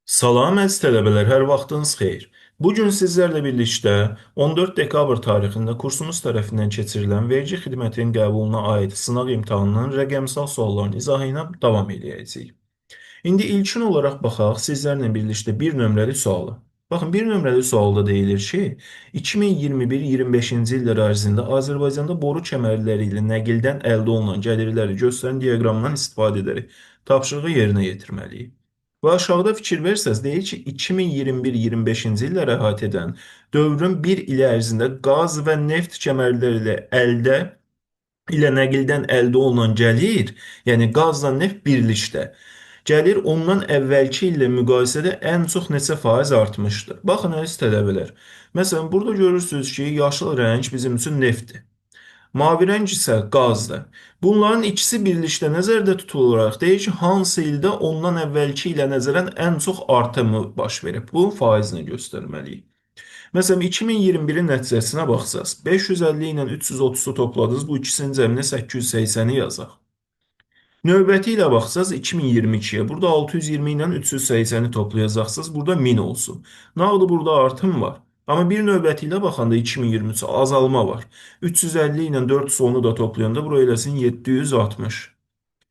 Salam əziz tələbələr, hər vaxtınız xeyir. Bu gün sizlərlə birlikdə 14 dekabr tarixində kursumuz tərəfindən keçirilən vergi xidmətinin qəbuluna aid sınaq imtahanının rəqəmsal sualların izahı ilə davam eləyəcəyik. İndi ilkin olaraq baxaq sizlərlə birlikdə bir nömrəli suala. Baxın, bir nömrəli sualda deyilir ki, 2021-25-ci illər ərzində Azərbaycanda boru kəmərləri ilə nəqildən əldə olunan gəlirləri göstərən diaqramdan istifadə edərək tapşırığı yerinə yetirməliyik. Və aşağıda fikir versəz, deyir ki, 2021-25-ci illəri əhatə edən dövrün bir ili ərzində qaz və neft kəmərləri ilə əldə ilə nəqildən əldə olunan gəlir, yəni qazla neft birlikdə gəlir ondan əvvəlki illə müqayisədə ən çox neçə faiz artmışdır. Baxın, əziz tələbələr, məsələn, burada görürsünüz ki, yaşıl rəng bizim üçün neftdir. Mavi rəng isə qazdır. Bunların ikisi birlikdə nəzərdə tutularaq deyir ki, hansı ildə ondan əvvəlki ilə nəzərən ən çox artımı baş verib. Bunun faizini göstərməliyik. Məsələn, 2021-in nəticəsinə baxsaq, 550 ilə 330-u topladınız, bu ikisinin cəminə 880-i yazaq. Növbəti ilə baxsaq 2022-yə, burada 620 ilə 380-i toplayacaqsınız, burada 1000 olsun. Nə oldu, burada artım var. Amma bir növbəti ilə baxanda 2023 azalma var. 350 ilə 410-u da toplayanda bura eləsin 760.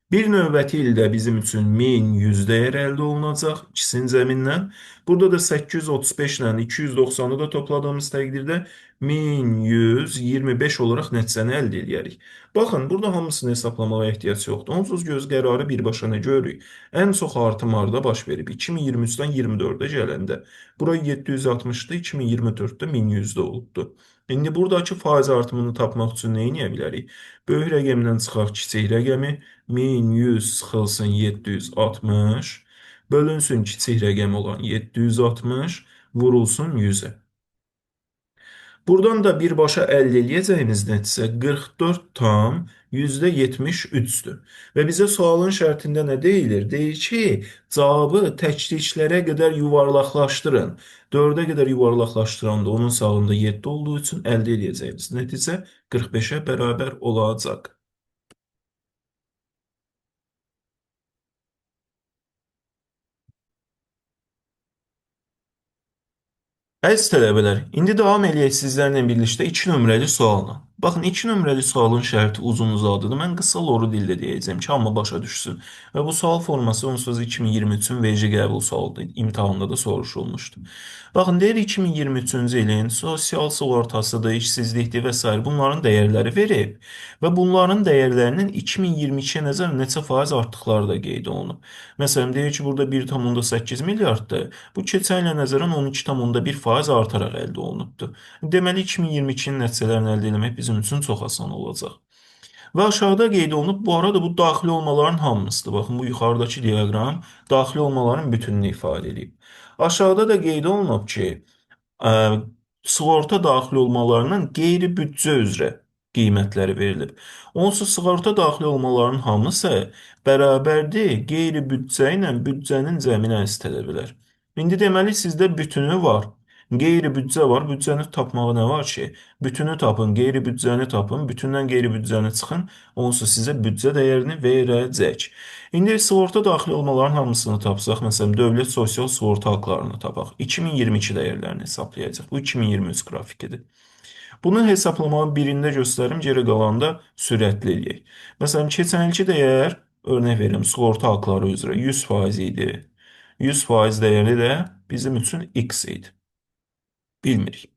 Bir növbəti ildə bizim üçün 1100 dəyər əldə olunacaq ikisinin cəmindən. Burada da 835 ilə 290-ı da topladığımız təqdirdə 1125 olaraq nəticəni əldə eləyərik. Baxın, burada hamısını hesablamağa ehtiyac yoxdur. Onsuz göz qərarı birbaşa nə görürük? Ən çox artım harda baş verib? 2023-dən 24-ə gələndə. Bura 760-dı, 2024-də 1100-də olubdu. İndi buradakı faiz artımını tapmaq üçün nə edə bilərik? Böyük rəqəmdən çıxaq kiçik rəqəmi. 1100 çıxılsın 760, bölünsün kiçik rəqəm olan 760, vurulsun 100-ə. Buradan da birbaşa əldə eləyəcəyimiz nəticə 44,73%-dür. Və bizə sualın şərtində nə deyilir? Deyir ki, cavabı təkliklərə qədər yuvarlaqlaşdırın. 4-ə qədər yuvarlaqlaşdıranda onun sağında 7 olduğu üçün əldə eləyəcəyimiz nəticə 45-ə bərabər olacaq. Əziz tələbələr, indi davam eləyək sizlərlə birlikdə 2 nömrəli sualla. Baxın, 2 nömrəli sualın şərti uzun-uzadıdır. Mən qısa loru dildə deyəcəm ki, amma başa düşsün. Və bu sual forması onsuz 2023-ün vergi qəbul sualıdır. İmtahanda da soruşulmuşdu. Baxın, deyir 2023-cü ilin sosial sığortasıdır, işsizlikdir və s. Bunların dəyərləri verib və bunların dəyərlərinin 2022-yə nəzərən neçə faiz artdıqları da qeyd olunub. Məsələn, deyir ki, burada 1,8 milyarddır. Bu keçən ilə nəzərən 12,1% artaraq əldə olunubdur. Deməli, 2022-nin nəticələrini əldə etmək bizim üçün çox asan olacaq. Və aşağıda qeyd olunub, bu arada bu daxil olmaların hamısıdır. Baxın, bu yuxarıdakı diaqram daxil olmaların bütününü ifadə edib. Aşağıda da qeyd olunub ki, sığorta daxil olmalarının qeyri-büdcə üzrə qiymətləri verilib. Onsuz sığorta daxil olmaların hamısı bərabərdir qeyri-büdcə ilə büdcənin cəminə əziz tələbələr. İndi deməli sizdə bütünü var. Qeyri-büdcə var. Büdcəni tapmağa nə var ki? Bütünü tapın, qeyri-büdcəni tapın, bütündən qeyri-büdcəni çıxın. Onsuz sizə büdcə dəyərini verəcək. İndi sığorta daxil olmaların hamısını tapsaq, məsələn, dövlət sosial sığorta haqlarını tapaq. 2022 dəyərlərini hesablayacaq. Bu 2023 qrafikidir. Bunu hesaplamanın birində göstərim, geri qalanda sürətli eləyək. Məsələn, keçən ilki dəyər, örnək verirəm, sığorta haqları üzrə 100% idi. 100% dəyəri də bizim üçün X idi. Bilmirik.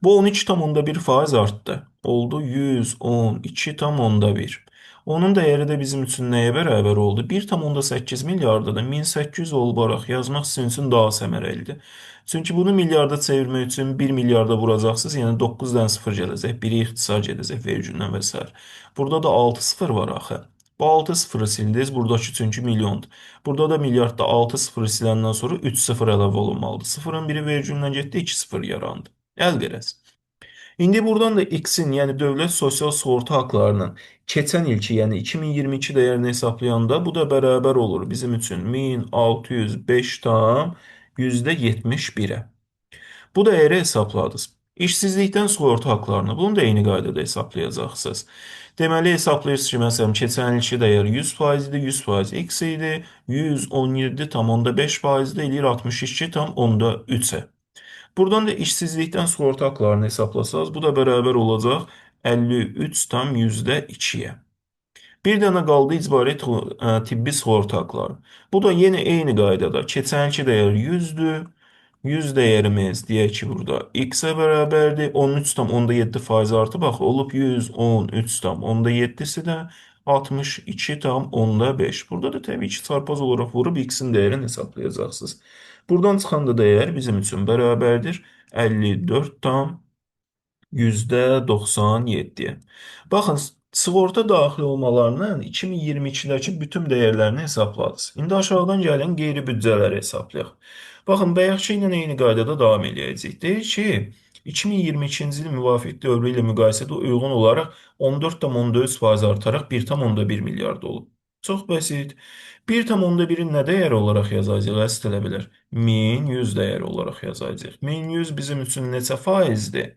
Bu 12,1% artdı. Oldu 112,1. Onun dəyəri də bizim üçün nəyə bərabər oldu? 1,8 milyarda da 1800 olaraq yazmaq sizin üçün daha səmərəlidir. Çünki bunu milyarda çevirmək üçün 1 milyarda vuracaqsınız, yəni 9 dənə sıfır gələcək, 1-i ixtisar gedəcək vergüldən və s. Burada da 6 sıfır var axı. Bu 6 sıfırı sildiniz, buradakı çünki milyondur. Burada da milyardda 6 sıfırı siləndən sonra 3 sıfır əlavə olunmalıdır. Sıfırın biri vergüldən getdi, 2 sıfır yarandı. Əl-qərəz. İndi buradan da X-in, yəni dövlət sosial sığorta haqlarının keçən ilki, yəni 2022 dəyərini hesablayanda bu da bərabər olur bizim üçün 1605,71-ə. Bu dəyəri hesabladınız. İşsizlikdən sığorta haqlarını, bunu da eyni qaydada hesablayacaqsınız. Deməli, hesablayırsınız ki, məsələn, keçən ilki dəyər 100% idi, 100% X idi, 117,5% də eləyir 62,3-ə. Buradan da işsizlikdən sığorta haqlarını hesablasaz, bu da bərabər olacaq 53,2-yə. Bir dənə qaldı icbari tibbi sığorta haqları. Bu da yenə eyni qaydada. Keçən ilki dəyər 100-dür. 100 dəyərimiz deyək ki, burada x-ə bərabərdir. 13,7% artıb, axı olub 113,7-si də 62,5. Burada da təbii ki, çarpaz olaraq vurub x-in dəyərini hesablayacaqsınız. Buradan çıxan da dəyər bizim üçün bərabərdir 54,97-yə. Baxın, sığorta daxil olmalarının 2022-dəki bütün dəyərlərini hesabladınız. İndi aşağıdan gəlin qeyri-büdcələri hesablayaq. Baxın, bayaqki ilə eyni qaydada davam eləyəcəyik. Deyir ki, 2022-ci il müvafiq dövrü ilə müqayisədə uyğun olaraq 14,3% artaraq 1,1 milyard olub. Çox bəsit. 1,1-in nə dəyəri olaraq yazacağıq, əziz tələbələr? 1100 dəyəri olaraq yazacağıq. 1100 bizim üçün neçə faizdir?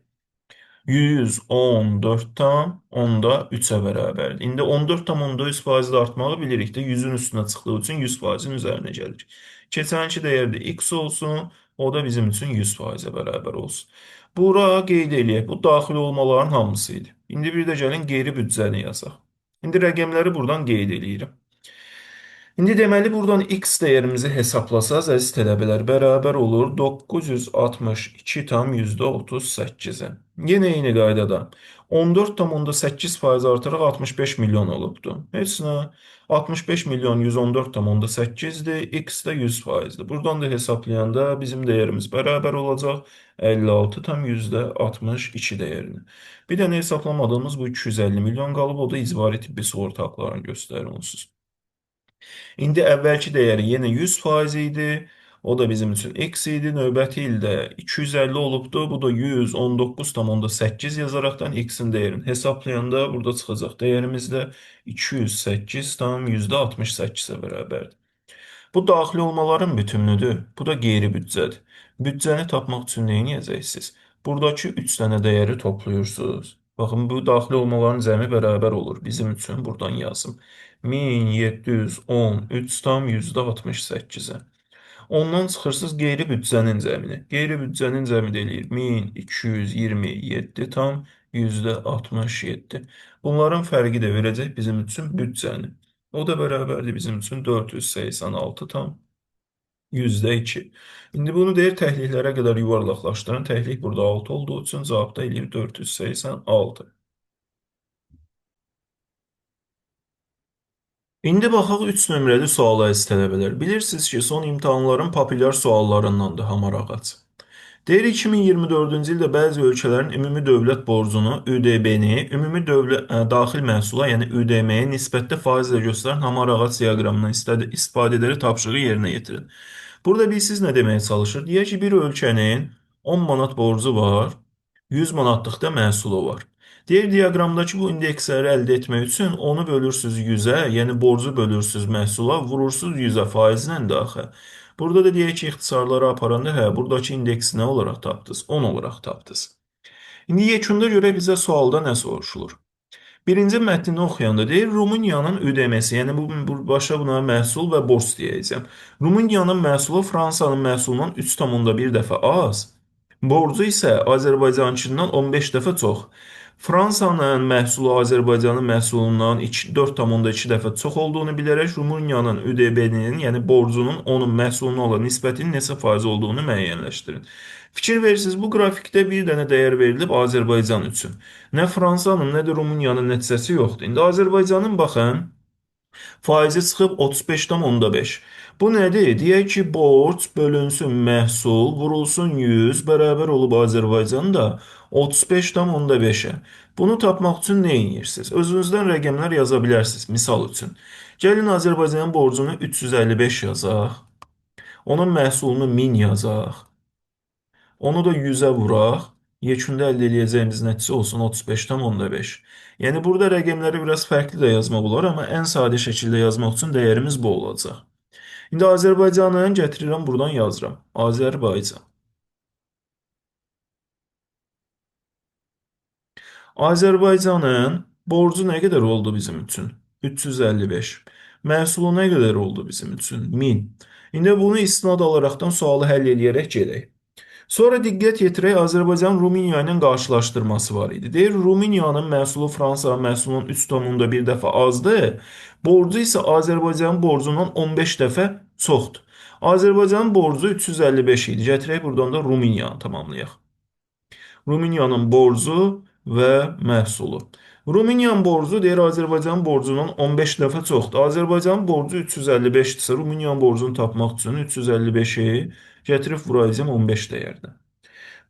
114,3-ə bərabərdir. İndi 14,3% artmağı bilirik də, 100-ün üstünə çıxdığı üçün 100%-in üzərinə gəlir. Keçən ilki dəyər də X olsun, o da bizim üçün 100%-ə bərabər olsun. Bura qeyd eləyək, bu daxil olmaların hamısı idi. İndi bir də gəlin qeyri büdcəni yazaq. İndi rəqəmləri buradan qeyd eləyirəm. İndi deməli buradan X dəyərimizi hesablasaz, əziz tələbələr, bərabər olur 962,38-ə. Yenə eyni qaydada 14,8% artaraq 65 milyon olubdur. Heç nə, 65 milyon 114,8-dir, X də 100%-dir. Buradan da hesablayanda bizim dəyərimiz bərabər olacaq 56,62 dəyərini. Bir dənə hesablamadığımız bu 250 milyon qalıb, o da icbari tibbi sığorta haqlarını göstərir onsuz. İndi əvvəlki dəyəri yenə 100% idi. O da bizim üçün X idi. Növbəti ildə 250 olubdu. Bu da 119,8 yazaraqdan X-in dəyərini hesablayanda burada çıxacaq dəyərimiz də 208,68-ə bərabərdir. Bu daxil olmaların bütünüdür. Bu da qeyri-büdcədir. Büdcəni tapmaq üçün nə edəcəksiniz? Buradakı 3 dənə dəyəri toplayırsınız. Baxın, bu daxil olmaların cəmi bərabər olur. Bizim üçün buradan yazım. 1713,68-ə. Ondan çıxırsınız qeyri-büdcənin cəmini. Qeyri-büdcənin cəmi də eləyir 1227,67. Bunların fərqi də verəcək bizim üçün büdcəni. O da bərabərdir bizim üçün 486,2. İndi bunu deyir təhliklərə qədər yuvarlaqlaşdırın. Təhlik burada 6 olduğu üçün cavab da eləyir 486. İndi baxaq 3 nömrəli suala, əziz tələbələr. Bilirsiniz ki, son imtahanların populyar suallarındandır hamar ağac. Deyir 2024-cü ildə bəzi ölkələrin ümumi dövlət borcunu, ÜDB-ni, ümumi dövlət daxil məhsula, yəni ÜDM-yə nisbətdə faizlə göstərən hamar ağac diaqramından istifadə edərək tapşırığı yerinə yetirin. Burada bilirsiniz nə deməyə çalışır? Deyək ki, bir ölkənin 10 manat borcu var, 100 manatlıq da məhsulu var. Deyir, diaqramdakı bu indeksləri əldə etmək üçün onu bölürsünüz 100-ə, yəni borcu bölürsünüz məhsula, vurursunuz 100-ə faizlə də axı. Burada da deyək ki, ixtisarları aparanda, buradakı indeksi nə olaraq tapdınız? 10 olaraq tapdınız. İndi yekunda görə bizə sualda nə soruşulur? Birinci mətnini oxuyanda deyir, Rumıniyanın ÜDM-si, yəni bu başa buna məhsul və borc deyəcəm. Rumıniyanın məhsulu Fransanın məhsulundan 3,1 dəfə az, borcu isə Azərbaycançından 15 dəfə çox. Fransanın məhsulu Azərbaycanın məhsulundan 4,2 dəfə çox olduğunu bilərək Rumıniyanın ÜDB-nin, yəni borcunun onun məhsuluna olan nisbətinin neçə faiz olduğunu müəyyənləşdirin. Fikir verirsiniz, bu qrafikdə bir dənə dəyər verilib Azərbaycan üçün. Nə Fransanın, nə də Rumıniyanın nəticəsi yoxdur. İndi Azərbaycanın baxın, faizi çıxıb 35,5. Bu nədir? Deyək ki, borc bölünsün məhsul, vurulsun 100, bərabər olub Azərbaycanda 35,5-ə. Bunu tapmaq üçün nə edirsiniz? Özünüzdən rəqəmlər yaza bilərsiniz, misal üçün. Gəlin Azərbaycanın borcunu 355 yazaq. Onun məhsulunu 1000 yazaq. Onu da 100-ə vuraq. Yekunda əldə eləyəcəyimiz nəticə olsun 35,5. Yəni burada rəqəmləri biraz fərqli də yazmaq olar, amma ən sadə şəkildə yazmaq üçün dəyərimiz bu olacaq. İndi Azərbaycanı gətirirəm, buradan yazıram. Azərbaycan. Azərbaycanın borcu nə qədər oldu bizim üçün? 355. Məhsulu nə qədər oldu bizim üçün? 1000. İndi bunu istinad alaraqdan sualı həll eləyərək gedək. Sonra diqqət yetirək, Azərbaycan Rumıniya ilə qarşılaşdırması var idi. Deyir, Rumıniyanın məhsulu Fransanın məhsulunun 3,1 dəfə azdır. Borcu isə Azərbaycanın borcundan 15 dəfə çoxdur. Azərbaycanın borcu 355 idi. Gətirək, buradan da Rumıniyanı tamamlayaq. Rumıniyanın borcu və məhsulu. Rumıniyanın borcu, deyir, Azərbaycanın borcundan 15 dəfə çoxdur. Azərbaycanın borcu 355-dirsə, Rumıniyanın borcunu tapmaq üçün 355-i gətirib vuracağım 15 dəyərdə.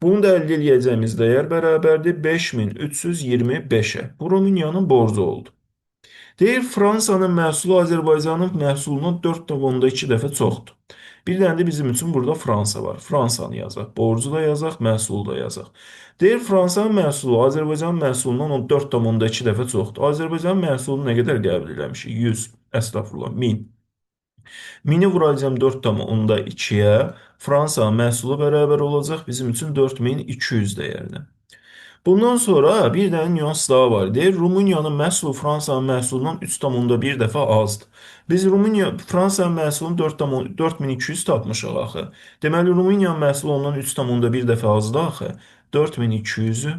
Bunu da əldə eləyəcəyimiz dəyər bərabərdir 5325-ə. Bu Rumıniyanın borcu oldu. Deyir, Fransanın məhsulu Azərbaycanın məhsulundan 4,2 dəfə çoxdur. Bir dənə də bizim üçün burada Fransa var. Fransanı yazaq. Borcu da yazaq, məhsulu da yazaq. Deyir, Fransanın məhsulu Azərbaycanın məhsulundan 4,2 dəfə çoxdur. Azərbaycanın məhsulunu nə qədər qəbul eləmişik? 100, əstəğfurullah, 1000. 1000-i vuracağım 4,2-yə. Fransanın məhsulu bərabər olacaq bizim üçün 4200 dəyərinə. Bundan sonra bir dənə nüans daha var. Deyir, Rumıniyanın məhsulu Fransanın məhsulundan 3,1 dəfə azdır. Biz Fransanın məhsulunu 4200 tapmışıq axı. Deməli, Rumıniyanın məhsulu ondan 3,1 dəfə azdır axı. 4200-ü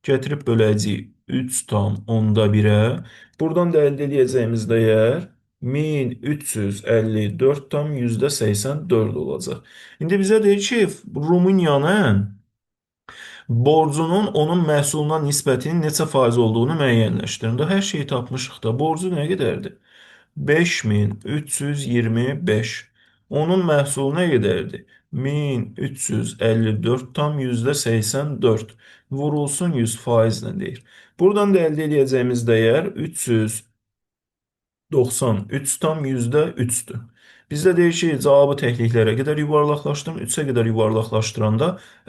gətirib böləcəyik 3,1-ə. Buradan da əldə edəcəyimiz dəyər 1354,84 olacaq. İndi bizə deyir ki, Rumıniyanın borcunun onun məhsuluna nisbətinin neçə faiz olduğunu müəyyənləşdirin. Da hər şeyi tapmışıq da. Borcu nə qədərdir? 5325. Onun məhsulu nə qədərdir? 1354,84. Vurulsun 100 faizlə deyir. Buradan da əldə edəcəyimiz dəyər 393,3-dür. Bizdə deyir ki, cavabı təkliklərə qədər yuvarlaqlaşdırın. 3-ə qədər yuvarlaqlaşdıranda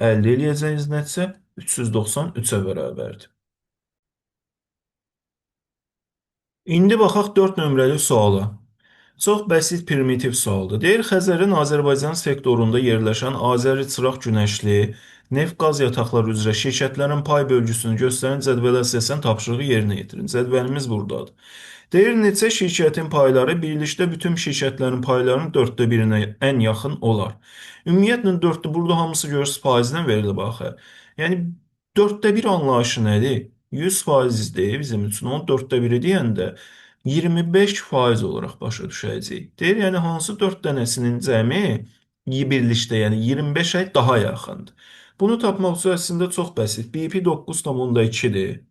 əldə eləyəcəyiniz nəticə 393-ə bərabərdir. İndi baxaq 4 nömrəli suala. Çox bəsit primitiv sualdır. Deyir, Xəzərin Azərbaycan sektorunda yerləşən Azəri Çıraq Günəşli neft-qaz yataqları üzrə şirkətlərin pay bölgüsünü göstərən cədvələ əsasən tapşırığı yerinə yetirin. Cədvəlimiz buradadır. Deyir, neçə şirkətin payları birlikdə bütün şirkətlərin paylarının 4də birinə ən yaxın olar. Ümumiyyətlə 4-də burada hamısı görürsünüz faizlə verilib axı. Yəni 4də 1 anlayışı nədir? 100 faizdir bizim üçün. Onun 4də 1-i deyəndə 25 faiz olaraq başa düşəcəyik. Deyir, yəni hansı 4 dənəsinin cəmi birlikdə, yəni 25-ə daha yaxındır. Bunu tapmaq üçün əslində çox bəsit. BP 9,2-dir.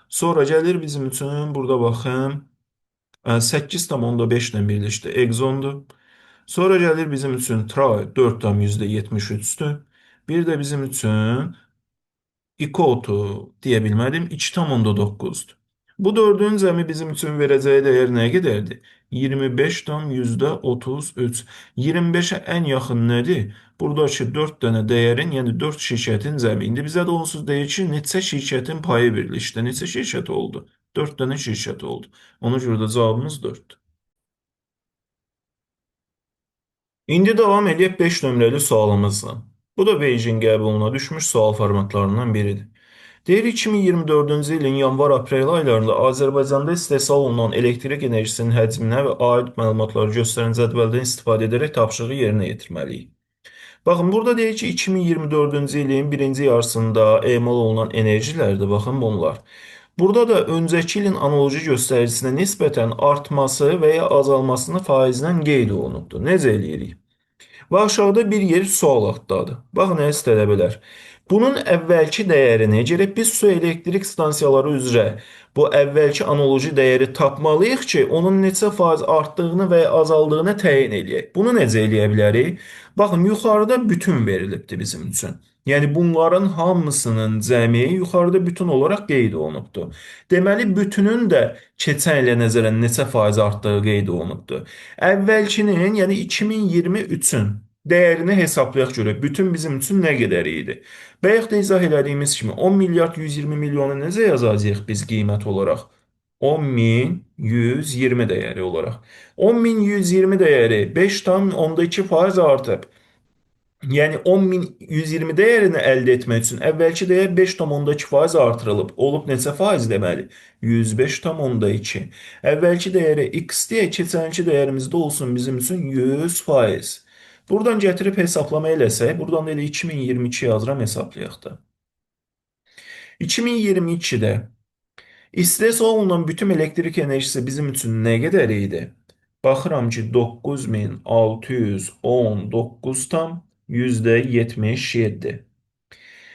Sonra gəlir bizim üçün, burada baxın, 8,5 ilə birlikdə Exxondur. Sonra gəlir bizim üçün Tray 4,73-dür. Bir də bizim üçün İKOTU deyə bilmədim, 2,9-dur. Bu dördün cəmi bizim üçün verəcəyi dəyər nə qədərdir? 25,33. 25-ə ən yaxın nədir? Buradakı 4 dənə dəyərin, yəni 4 şirkətin cəmi. İndi bizə də onsuz deyir ki, neçə şirkətin payı birlikdə, neçə şirkət oldu? 4 dənə şirkət oldu. Ona görə də cavabımız 4-dür. İndi davam eləyək 5 nömrəli sualımızla. Bu da Beijing qəbuluna düşmüş sual formatlarından biridir. Deyir, 2024-cü ilin yanvar-aprel aylarında Azərbaycanda istehsal olunan elektrik enerjisinin həcminə və aid məlumatları göstərən cədvəldən istifadə edərək tapşırığı yerinə yetirməliyik. Baxın, burada deyir ki, 2024-cü ilin birinci yarısında emal olunan enerjilərdir. Baxın, bunlar. Burada da öncəki ilin analoji göstəricisinə nisbətən artması və ya azalmasını faizlə qeyd olunubdur. Necə eləyirik? Və aşağıda bir yer sual addadır. Baxın, əziz tələbələr. Bunun əvvəlki dəyərini gərək biz su elektrik stansiyaları üzrə bu əvvəlki analoji dəyəri tapmalıyıq ki, onun neçə faiz artdığını və ya azaldığını təyin eləyək. Bunu necə eləyə bilərik? Baxın, yuxarıda bütün verilibdir bizim üçün. Yəni, bunların hamısının cəmi yuxarıda bütün olaraq qeyd olunubdur. Deməli, bütünün də keçən ilə nəzərən neçə faiz artdığı qeyd olunubdur. Əvvəlkinin, yəni 2023-ün dəyərini hesablayaq görək. Bütün bizim üçün nə qədər idi? Bayaq da izah elədiyimiz kimi 10 milyard 120 milyonu necə yazacağıq biz qiymət olaraq? 10.120 dəyəri olaraq. 10.120 dəyəri 5,2 faiz artıb. Yəni 10.120 dəyərini əldə etmək üçün əvvəlki dəyər 5,2% artırılıb. Olub neçə faiz deməli? 105,2. Əvvəlki dəyərə x deyək, keçənki dəyərimiz də olsun bizim üçün 100%. Buradan gətirib hesablama eləsək, buradan da elə 2022 yazıram, hesablayaq da. 2022-də istehsal olunan bütün elektrik enerjisi bizim üçün nə qədər idi? Baxıram ki, 9619,77%.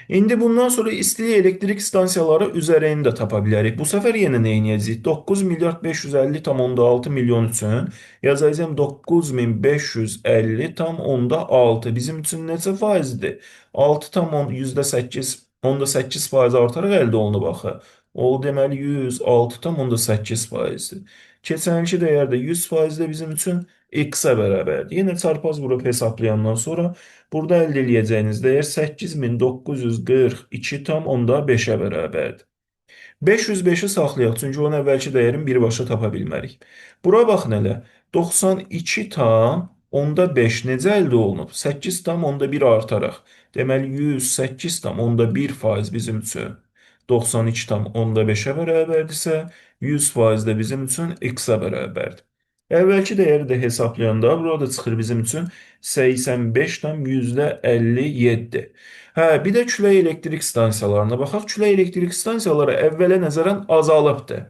İndi bundan sonra istilik elektrik stansiyaları üzərində də tapa bilərik. Bu səfər yenə nə edəcəyik? 9 milyard 550,6 milyon üçün yazacağım 9550,6. Bizim üçün neçə faizdir? 6,8, 0,8% artaraq əldə olunub axı. O deməli 106,8 faizdir. Keçən ilki dəyər də 100% də bizim üçün x-ə bərabərdir. Yenə çarpaz vurub hesaplayandan sonra burada əldə eləyəcəyiniz dəyər 8942,5-ə bərabərdir. 505-i saxlayaq, çünki onun əvvəlki dəyərini birbaşa tapa bilmərik. Bura baxın elə, 92,5 necə əldə olunub? 8,1 artaraq. Deməli, 108,1% bizim üçün 92,5-ə bərabərdirsə, 100% də bizim üçün x-ə bərabərdir. Əvvəlki dəyəri də hesablayanda burada çıxır bizim üçün 85,57%. Hə, bir də külək elektrik stansiyalarına baxaq. Külək elektrik stansiyaları əvvələ nəzərən azalıbdır.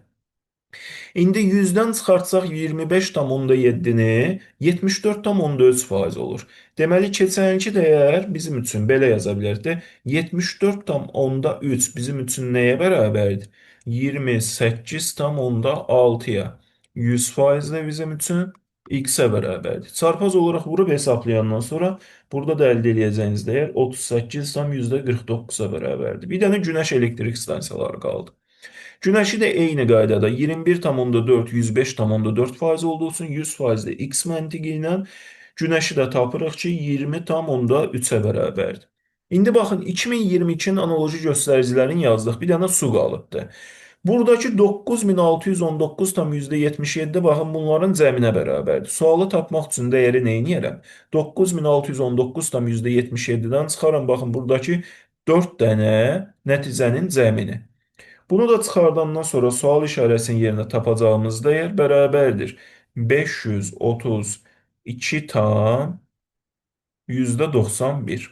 İndi 100-dən çıxartsaq 25,7-ni 74,3% olur. Deməli, keçən ilki dəyər bizim üçün belə yaza bilərdik. 74,3 bizim üçün nəyə bərabərdir? 28,6-ya. 100% də bizim üçün x-ə bərabərdir. Çarpaz olaraq vurub hesaplayandan sonra burada da əldə eləyəcəyiniz dəyər 38,49-a bərabərdir. Bir dənə günəş elektrik stansiyaları qaldı. Günəşi də eyni qaydada 21,4, 105,4% olduğu üçün 100% də x məntiqi ilə günəşi də tapırıq ki, 20,3-ə bərabərdir. İndi baxın, 2022-nin analoji göstəricilərini yazdıq. Bir dənə su qalıbdır. Buradakı 9619,77 baxın bunların cəminə bərabərdir. Sualı tapmaq üçün dəyəri nə eləyərəm? 9619,77-dən çıxaram. Baxın, buradakı 4 dənə nəticənin cəmini. Bunu da çıxardandan sonra sual işarəsinin yerinə tapacağımız dəyər bərabərdir. 532,91%.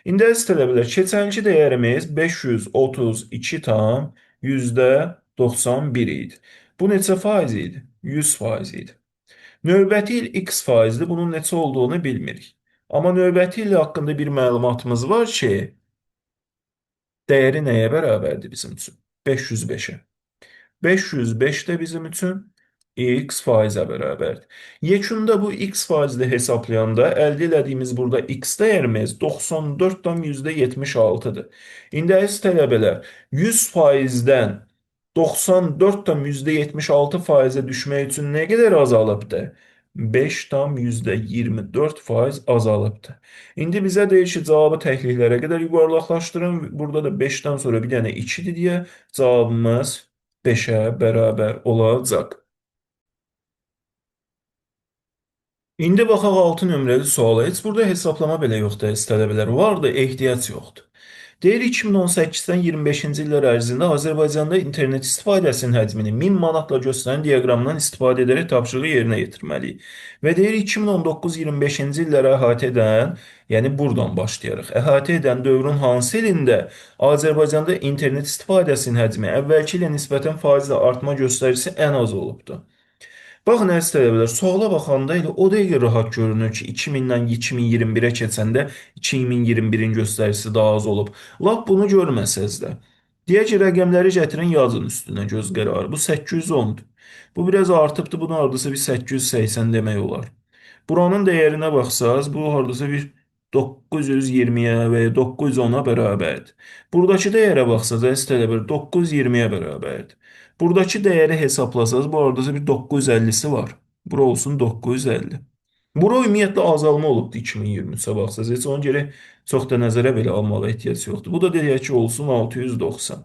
İndi əziz tələbələr, keçən ilki dəyərimiz 532,91% idi. Bu neçə faiz idi? 100% idi. Növbəti il x faizdir. Bunun neçə olduğunu bilmirik. Amma növbəti il haqqında bir məlumatımız var ki, dəyəri nəyə bərabərdir bizim üçün? 505-ə. 505 də bizim üçün x faizə bərabərdir. Yekunda bu x faizli hesablayanda əldə elədiyimiz burada x dəyərimiz 94,76-dır. İndi əziz tələbələr, 100 faizdən 94,76 faizə düşmək üçün nə qədər azalıbdır? 5,24 faiz azalıbdır. İndi bizə deyir ki, cavabı təkliklərə qədər yuvarlaqlaşdırın. Burada da 5-dən sonra bir dənə 2-dir deyə cavabımız 5-ə bərabər olacaq. İndi baxaq 6 nömrəli suala. Heç burada hesablama belə yoxdur, əziz tələbələr. Vardı, ehtiyac yoxdur. Deyir 2018-dən 25-ci illər ərzində Azərbaycanda internet istifadəsinin həcmini 1000 manatla göstərən diaqramdan istifadə edərək tapşırığı yerinə yetirməliyik. Və deyir 2019-25-ci illəri əhatə edən, yəni buradan başlayarıq. Əhatə edən dövrün hansı ilində Azərbaycanda internet istifadəsinin həcmi əvvəlki ilə nisbətən faizlə artma göstəricisi ən az olubdur? Baxın, əziz tələbələr, suala baxanda elə o dəqiqə rahat görünür ki, 2000-dən 2021-ə keçəndə 2021-in göstəricisi daha az olub. Lap bunu görməsəz də. Deyək ki, rəqəmləri gətirin, yazın üstünə göz qərarı. Bu 810-dur. Bu biraz artıbdır, bunu hardasa bir 880 demək olar. Buranın dəyərinə baxsaz, bu hardasa bir 920-yə və ya 910-a bərabərdir. Buradakı dəyərə baxsaz, əziz tələbələr, 920-yə bərabərdir. Buradakı dəyəri hesablasanız, bu hardasa bir 950-si var. Bura olsun 950. Bura ümumiyyətlə azalma olubdur 2023-ə baxsaz. Heç ona görə çox da nəzərə belə almağa ehtiyac yoxdur. Bu da deyək ki, olsun 690.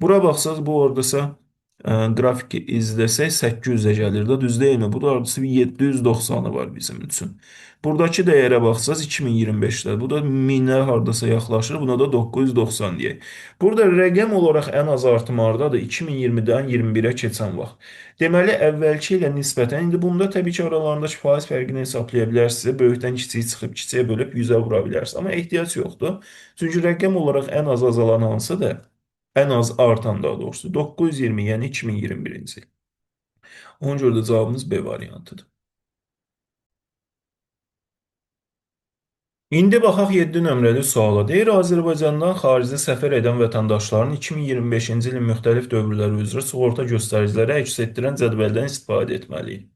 Bura baxsaz, bu hardasa Qrafiki izləsək 800-ə gəlir də, düz deyilmi? Bu da hardasa bir 790-ı var bizim üçün. Buradakı dəyərə baxsaz 2025-də, bu da 1000-ə hardasa yaxlaşır, buna da 990 deyək. Burada rəqəm olaraq ən az artım hardadır? 2020-dən 21-ə keçən vaxt. Deməli, əvvəlki ilə nisbətən, indi bunda təbii ki, aralarındakı faiz fərqini hesablaya bilərsiniz. Böyükdən kiçiyi çıxıb kiçiyə bölüb 100-ə vura bilərsiniz. Amma ehtiyac yoxdur. Çünki rəqəm olaraq ən az azalan hansıdır? Ən az artan daha doğrusu. 920, yəni 2021-ci il. Ona görə də cavabımız B variantıdır. İndi baxaq 7 nömrəli suala. Deyir, Azərbaycandan xaricdə səfər edən vətəndaşların 2025-ci ilin müxtəlif dövrləri üzrə sığorta göstəriciləri əks etdirən cədvəldən istifadə etməliyik.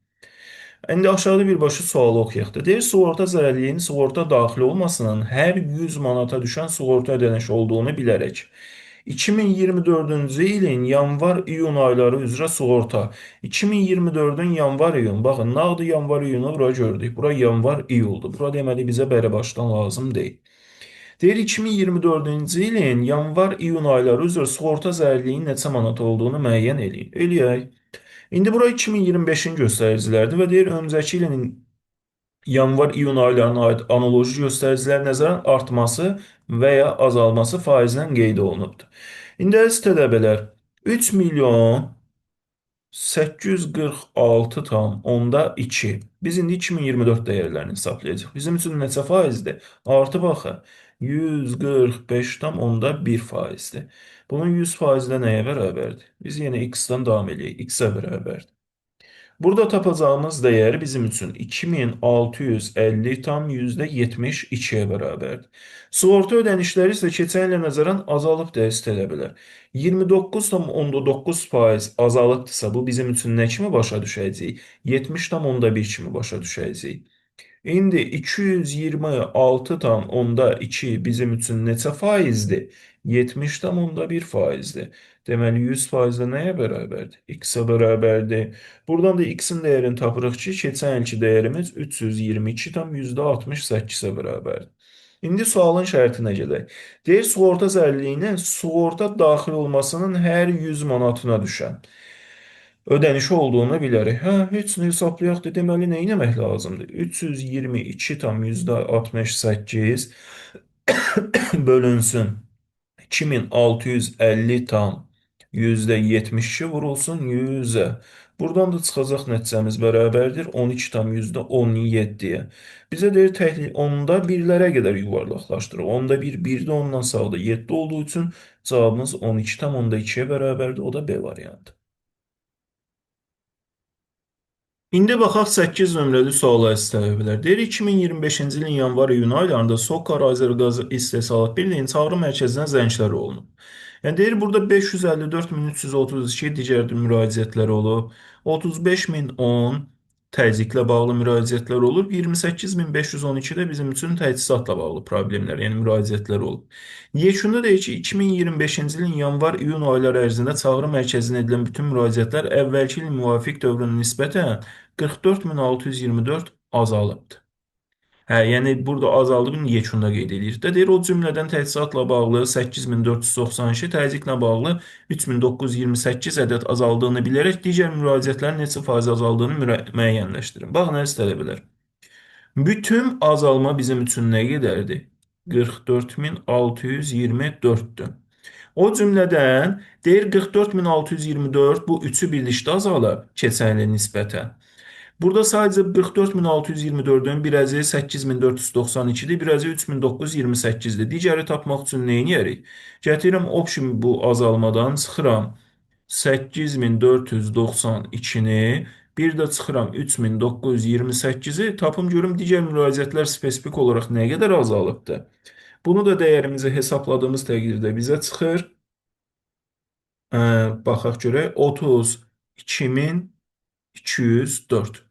İndi aşağıda birbaşa sualı oxuyaq da. Deyir, sığorta zərərliyinin sığorta daxil olmasının hər 100 manata düşən sığorta ödənişi olduğunu bilərək 2024-cü ilin yanvar-iyun ayları üzrə sığorta 2024-ün yanvar-iyun, baxın, nağdı yanvar-iyunu bura gördük. Bura yanvar-iyuldur. Bura deməli bizə bəri başdan lazım deyil. Deyir, 2024-cü ilin yanvar-iyun ayları üzrə sığorta zərərliyinin neçə manat olduğunu müəyyən eləyin. Eləyək. İndi bura 2025-in göstəricilərdir və deyir, öncəki ilin yanvar-iyun aylarına aid analoji göstəricilər nəzərən artması və ya azalması faizlə qeyd olunubdur. İndi əziz tələbələr, 3 milyon 846,2. Biz indi 2024 dəyərlərini hesablayacağıq. Bizim üçün neçə faizdir? Artı baxı 145,1 faizdir. Bunun 100 faizdə nəyə bərabərdir? Biz yenə x-dən davam eləyək. X-ə bərabərdir. Burada tapacağımız dəyər bizim üçün 2650,72-yə bərabərdir. Sığorta ödənişləri isə keçən ilə nəzərən azalıb əziz tələbələr. 29,9 faiz azalıbdırsa, bu bizim üçün nə kimi başa düşəcəyik? 70,1 kimi başa düşəcəyik. İndi 226,2 bizim üçün neçə faizdir? 70,1 faizdir. Deməli, 100 faizdə nəyə bərabərdir? X-ə bərabərdir. Buradan da X-in dəyərini tapırıq ki, keçən ilki dəyərimiz 322,68-ə bərabərdir. İndi sualın şərtinə gələk. Deyir, sığorta zərərliyinin sığorta daxil olmasının hər 100 manatına düşən ödənişi olduğunu bilərik. Hə, heç nə hesablayaq da, deməli, nə etmək lazımdır? 322,68 bölünsün 2650,72 vurulsun 100-ə. Buradan da çıxacaq nəticəmiz bərabərdir 12,17-yə. Bizə deyir, təhlil onda birlərə qədər yuvarlaqlaşdırır. Onda 1, 1 də ondan sağda 7 olduğu üçün cavabımız 12,2-yə bərabərdir. O da B variantı. İndi baxaq 8 nömrəli suala əziz tələbələr. Deyir, 2025-ci ilin yanvar-iyun aylarında SOCAR Azərqaz İstehsalat Birliyinin çağrı mərkəzinə zəngləri olunub. Yəni deyir, burada 554.332 digər müraciətlər olub, 35.010 təzyiqlə bağlı müraciətlər olub, 28.512 də bizim üçün təchizatla bağlı problemlər, yəni müraciətlər olub. Yekunda deyir ki, 2025-ci ilin yanvar-iyun ayları ərzində çağrı mərkəzinə edilən bütün müraciətlər əvvəlki ilin müvafiq dövrünə nisbətən 44.624 azalıbdır. Hə, yəni burada azaldığını yekunda qeyd edir. Də deyir, o cümlədən təchizatla bağlı 8.492, təzyiqlə bağlı 3.928 ədəd azaldığını bilərək digər müraciətlərin neçə faiz azaldığını müəyyənləşdirin. Baxın, əziz tələbələr. Bütün azalma bizim üçün nə qədərdir? 44.624-dür. O cümlədən deyir 44.624 bu üçü birlikdə azalıb keçən ilə nisbətən. Burada sadəcə 44.624-ün bir əzi 8.492-dir, bir əzi 3.928-dir. Digəri tapmaq üçün nə edərik? Gətirirəm option bu azalmadan çıxıram 8.492-ni, bir də çıxıram 3.928-i, tapım görüm digər müraciətlər spesifik olaraq nə qədər azalıbdır. Bunu da dəyərimizi hesabladığımız təqdirdə bizə çıxır. Baxaq görək, 32.204.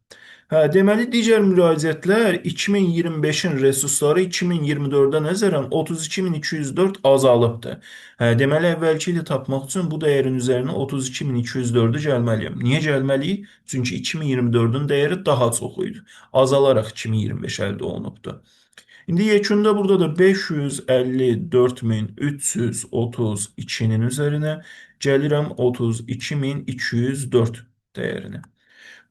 Hə, deməli, digər müraciətlər 2025-in resursları 2024-ə nəzərən 32.204 azalıbdır. Hə, deməli, əvvəlki ili tapmaq üçün bu dəyərin üzərinə 32.204-ü gəlməliyəm. Niyə gəlməliyik? Çünki 2024-ün dəyəri daha çox idi. Azalaraq 2025 əldə olunubdur. İndi yekunda burada da 554.332-nin üzərinə gəlirəm 32.204 dəyərinə.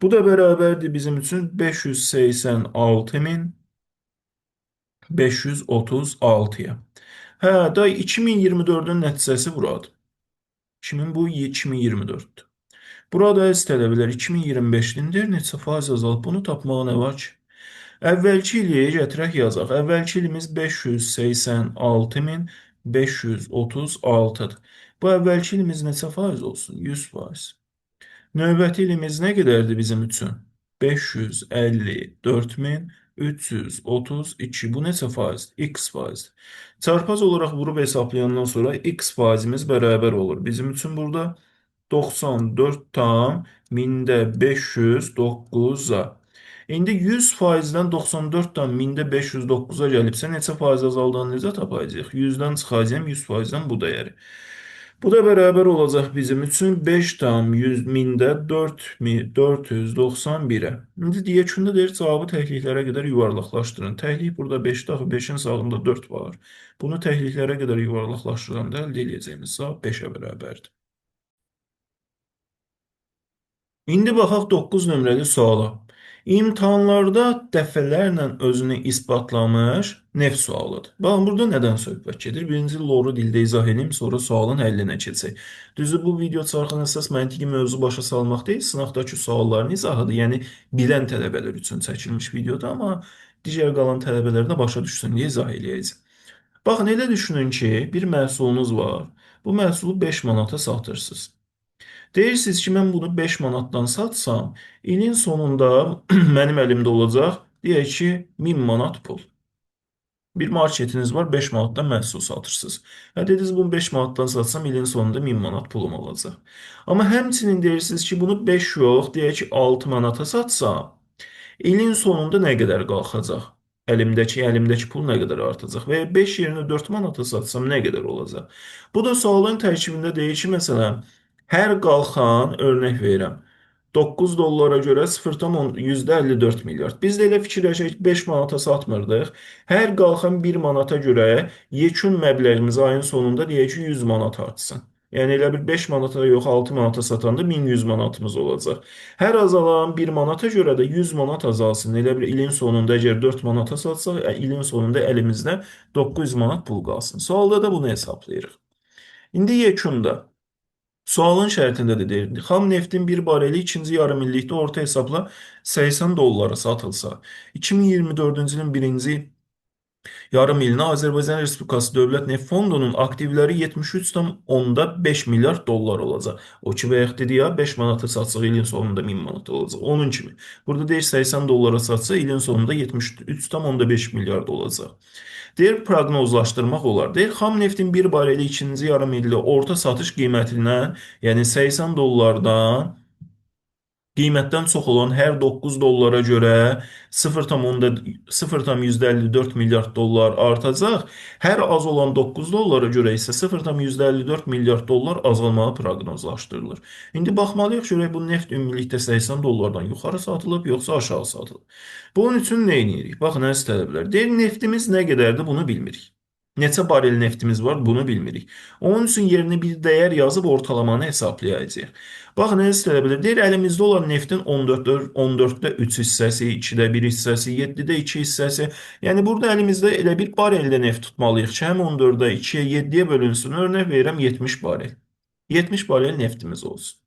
Bu da bərabərdir bizim üçün 586.536-ya. Hə, da 2024-ün nəticəsi buradır. Kimin bu? 2024-dür. Burada əziz tələbələr 2025-dir. Neçə faiz azalıb? Bunu tapmağa nə var ki? Əvvəlki ili gətirək yazaq. Əvvəlki ilimiz 586.536-dır. Bu əvvəlki ilimiz neçə faiz olsun? 100 faiz. Növbəti ilimiz nə qədərdir bizim üçün? 554.332. Bu neçə faizdir? X faizdir. Çarpaz olaraq vurub hesaplayandan sonra X faizimiz bərabər olur. Bizim üçün burada 94,509-a. İndi 100 faizdən 94,509-a gəlibsə, neçə faiz azaldığını necə tapacağıq? 100-dən çıxacağım, 100 faizdən bu dəyəri. Bu da bərabər olacaq bizim üçün 5,491-ə. İndi yekunda deyir, cavabı təkliklərə qədər yuvarlaqlaşdırın. Təklik burada 5-dir, axı 5-in sağında 4 var. Bunu təkliklərə qədər yuvarlaqlaşdıranda əldə edəcəyimiz cavab 5-ə bərabərdir. İndi baxaq 9 nömrəli suala. İmtahanlarda dəfələrlə özünü isbatlamış neft sualıdır. Baxın, burada nədən söhbət gedir? Birinci loru dildə izah edeyim, sonra sualın həllinə keçək. Düzü, bu video çarxın əsas məntiqi mövzu başa salmaq deyil, sınaqdakı sualların izahıdır. Yəni, bilən tələbələr üçün çəkilmiş videodur, amma digər qalan tələbələr də başa düşsün deyə izah eləyəcəm. Baxın, elə düşünün ki, bir məhsulunuz var. Bu məhsulu 5 manata satırsınız. Deyirsiniz ki, mən bunu 5 manatdan satsam, ilin sonunda mənim əlimdə olacaq, deyək ki, 1000 manat pul. Bir marketiniz var, 5 manatdan məhsul satırsınız. Hə, dediniz, bunu 5 manatdan satsam, ilin sonunda 1000 manat pulum olacaq. Amma həmçinin deyirsiniz ki, bunu 5 yox, deyək ki, 6 manata satsam, ilin sonunda nə qədər qalxacaq? Əlimdəki pul nə qədər artacaq? Və ya 5 yerinə 4 manata satsam nə qədər olacaq? Bu da sualın tərkibində deyir ki, məsələn, hər qalxan, örnək verirəm, 9 dollara görə 0,54 milyard. Biz də elə fikirləşək ki, 5 manata satmırdıq. Hər qalxan 1 manata görə yekun məbləğimiz ayın sonunda deyək ki, 100 manat artsın. Yəni elə bir 5 manata yox, 6 manata satanda 1100 manatımız olacaq. Hər azalan 1 manata görə də 100 manat azalsın. Elə bir ilin sonunda əgər 4 manata satsaq, ilin sonunda əlimizdə 900 manat pul qalsın. Sualda da bunu hesablayırıq. İndi yekunda. Sualın şərtində də deyir, xam neftin bir bareli ikinci yarım illikdə orta hesabla 80 dollara satılsa, 2024-cü ilin birinci yarım ilinə Azərbaycan Respublikası Dövlət Neft Fondunun aktivləri 73,5 milyard dollar olacaq. O ki, bayaq dedi ya, 5 manata satsaq ilin sonunda 1000 manat olacaq. Onun kimi. Burada deyir 80 dollara satsa ilin sonunda 73,5 milyard olacaq. Deyir, proqnozlaşdırmaq olar. Deyir, xam neftin bir bareli ikinci yarım illi orta satış qiymətindən, yəni 80 dollardan qiymətdən çox olan hər 9 dollara görə 0,54 milyard dollar artacaq. Hər az olan 9 dollara görə isə 0,54 milyard dollar azalmağı proqnozlaşdırılır. İndi baxmalıyıq görək bu neft ümumilikdə 80 dollardan yuxarı satılıb, yoxsa aşağı satılıb. Bunun üçün nə edirik? Baxın, əziz tələbələr, deyir, neftimiz nə qədərdir, bunu bilmirik. Neçə barel neftimiz var, bunu bilmirik. Onun üçün yerinə bir dəyər yazıb ortalamanı hesablayacağıq. Baxın, əziz tələbələr, deyir, əlimizdə olan neftin 14-də 3 hissəsi, 2-də 1 hissəsi, 7-də 2 hissəsi. Yəni, burada əlimizdə elə bir bareldə neft tutmalıyıq ki, həm 14-də 2-yə, 7-yə bölünsün. Örnək verirəm, 70 barel. 70 barel neftimiz olsun.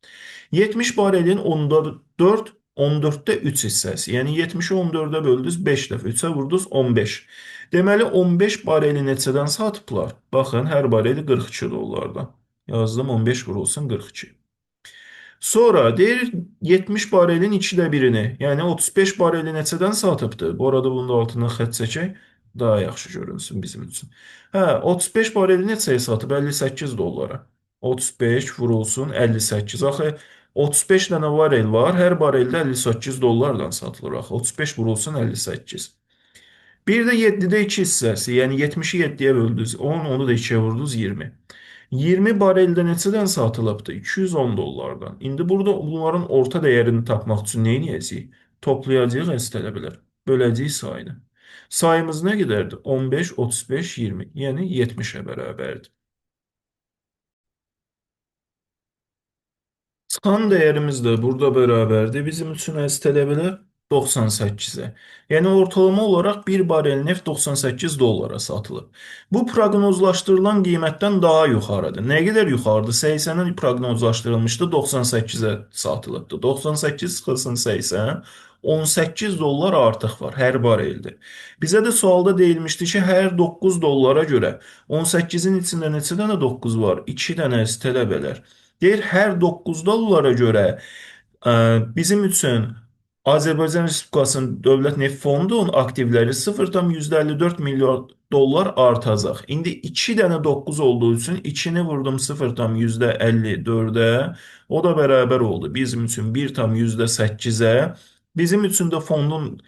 70 barelin 14-də 3 hissəsi. Yəni, 70-i 14-ə böldünüz, 5 dəfə 3-ə vurdunuz, 15. Deməli, 15 bareli neçədən satıblar? Baxın, hər bareli 42 dollardan. Yazdım, 15 vurulsun 42. Sonra deyir 70 barelin 2-də birini, yəni 35 bareli neçədən satıbdır? Bu arada bunun da altından xətt çəkək, daha yaxşı görünsün bizim üçün. Hə, 35 bareli neçəyə satıb? 58 dollara. 35 vurulsun 58. Axı, 35 dənə varel var. Hər bareldə 58 dollardan satılır axı. 35 vurulsun 58. Bir də 7-də 2 hissəsi, yəni 70-i 7-yə böldünüz, 10, onu da 2-yə vurdunuz, 20. 20 bareldə neçədən satılıbdır? 210 dollardan. İndi burada bunların orta dəyərini tapmaq üçün nə edəcəyik? Toplayacağıq əziz tələbələr. Böləcəyik sayını. Sayımız nə qədərdir? 15, 35, 20. Yəni 70-ə bərabərdir. Çıxan dəyərimiz də burada bərabərdir. Bizim üçün əziz tələbələr 98-ə. Yəni ortalama olaraq bir barel neft 98 dollara satılıb. Bu proqnozlaşdırılan qiymətdən daha yuxarıdır. Nə qədər yuxarıdır? 80-ə proqnozlaşdırılmışdı, 98-ə satılıbdır. 98 çıxılsın 80, 18 dollar artıq var hər bareldə. Bizə də sualda deyilmişdi ki, hər 9 dollara görə 18-in içində neçə dənə 9 var? 2 dənə əziz tələbələr. Deyir, hər 9 dollara görə bizim üçün Azərbaycan Respublikasının Dövlət Neft Fondunun aktivləri 0,54 milyard dollar artacaq. İndi 2 dənə 9 olduğu üçün 2-ni vurdum 0,54-ə, o da bərabər oldu. Bizim üçün 1,8-ə. Bizim üçün də fondun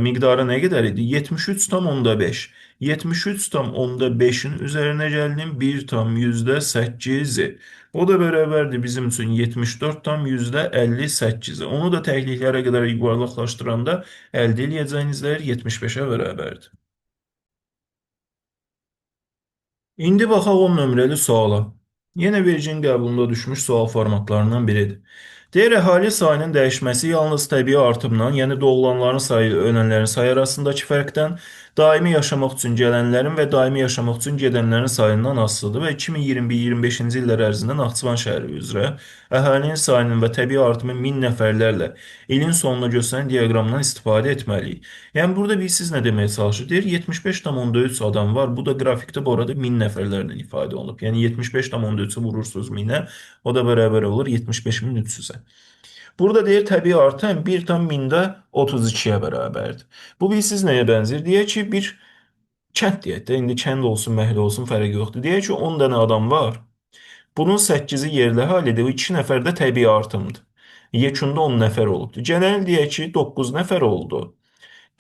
miqdarı nə qədər idi? 73,5. 73,5-in üzərinə gəldim 1,8-i. O da bərabərdir bizim üçün 74,58-i. Onu da təkliklərə qədər yuvarlaqlaşdıranda əldə eləyəcəyiniz dəyər 75-ə bərabərdir. İndi baxaq 10 nömrəli suala. Yenə verginin qəbulunda düşmüş sual formatlarından biridir. Deyir, əhali sayının dəyişməsi yalnız təbii artımla, yəni doğulanların sayı ilə ölənlərin sayı arasındakı fərqdən, daimi yaşamaq üçün gələnlərin və daimi yaşamaq üçün gedənlərin sayından asılıdır və 2021-25-ci illər ərzində Naxçıvan şəhəri üzrə əhalinin sayının və təbii artımı 1000 nəfərlərlə ilin sonuna göstərən diaqramdan istifadə etməliyik. Yəni burada bilirsiniz nə deməyə çalışır? Deyir, 75,3 adam var. Bu da qrafikdə bu arada 1000 nəfərlərlə ifadə olunub. Yəni 75,3-ü vurursunuz 1000-ə, o da bərabər olur 75.300-ə. Burada deyir, təbii artım 1,32-yə bərabərdir. Bu bilirsiniz nəyə bənzir? Deyək ki, bir kənd deyək də, indi kənd olsun, məhəllə olsun, fərqi yoxdur. Deyək ki, 10 dənə adam var. Bunun 8-i yerli əhalidir, 2 nəfər də təbii artımdır. Yekunda 10 nəfər olubdur. Gələn il deyək ki, 9 nəfər oldu.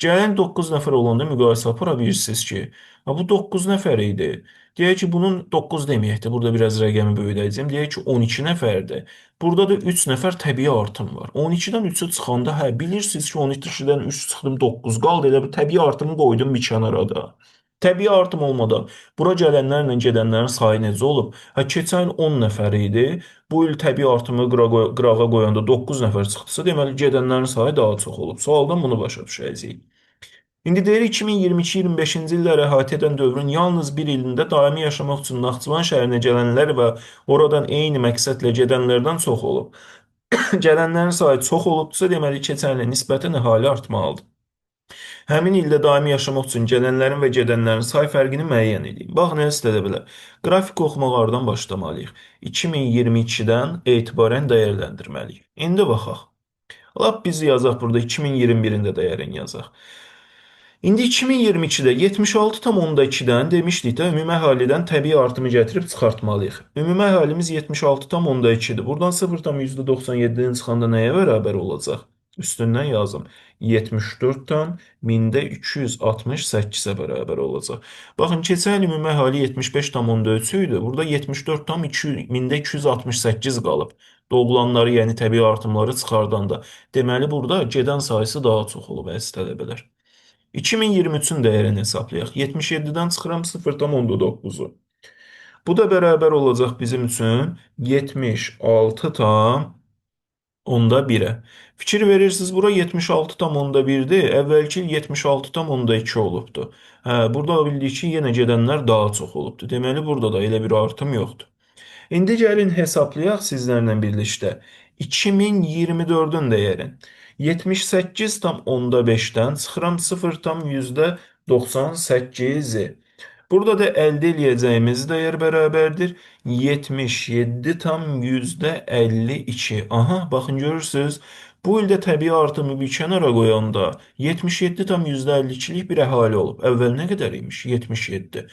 Gələn 9 nəfər olanda müqayisə apara bilirsiniz ki, bu 9 nəfər idi. Deyək ki, bunun 9 deməyək də, burada biraz rəqəmi böyüdəcəyim. Deyək ki, 12 nəfərdir. Burada da 3 nəfər təbii artım var. 12-dən 3-ə çıxanda, bilirsiniz ki, 12-dən 3 çıxdım, 9 qaldı. Elə bir təbii artımı qoydum bir kənara da. Təbii artım olmadan bura gələnlərlə gedənlərin sayı necə olub? Keçən il 10 nəfər idi. Bu il təbii artımı qırağa qoyanda 9 nəfər çıxdısa, deməli gedənlərin sayı daha çox olub. Sualdan bunu başa düşəcəyik. İndi deyir, 2022-25-ci illər əhatə edən dövrün yalnız bir ilində daimi yaşamaq üçün Naxçıvan şəhərinə gələnlər və oradan eyni məqsədlə gedənlərdən çox olub. Gələnlərin sayı çox olubdursa, deməli keçən ilə nisbətən əhali artmalıdır. Həmin ildə daimi yaşamaq üçün gələnlərin və gedənlərin say fərqini müəyyən edin. Bax, nə istədə bilər. Qrafik oxumaqlardan başlamalıyıq. 2022-dən etibarən dəyərləndirməliyik. İndi baxaq. Lap bizi yazaq burada 2021-in də dəyərini yazaq. İndi 2022-də 76,2-dən demişdik də ümumi əhalidən təbii artımı gətirib çıxartmalıyıq. Ümumi əhalimiz 76,2-dir. Buradan 0,97-nin çıxanda nəyə bərabər olacaq? Üstündən yazım. 74,268-ə bərabər olacaq. Baxın, keçən il ümumi əhali 75,3 idi. Burada 74,268 qalıb. Doğulanları, yəni təbii artımları çıxardanda. Deməli, burada gedən sayısı daha çox olub, əziz tələbələr. 2023-ün dəyərini hesablayaq. 77-dən çıxıram 0,9-u. Bu da bərabər olacaq bizim üçün 76,1-ə. Fikir verirsiniz, bura 76,1-dir. Əvvəlki il 76,2 olubdu. Burada bildik ki, yenə gedənlər daha çox olubdu. Deməli, burada da elə bir artım yoxdur. İndi gəlin hesablayaq sizlərlə birlikdə 2024-ün dəyərini. 78,5-dən çıxıram 0,98-i. Burada da əldə eləyəcəyimiz dəyər bərabərdir. 77,52. Aha, baxın görürsünüz. Bu ildə təbii artımı bir kənara qoyanda 77,52-lik bir əhali olub. Əvvəl nə qədər imiş? 77.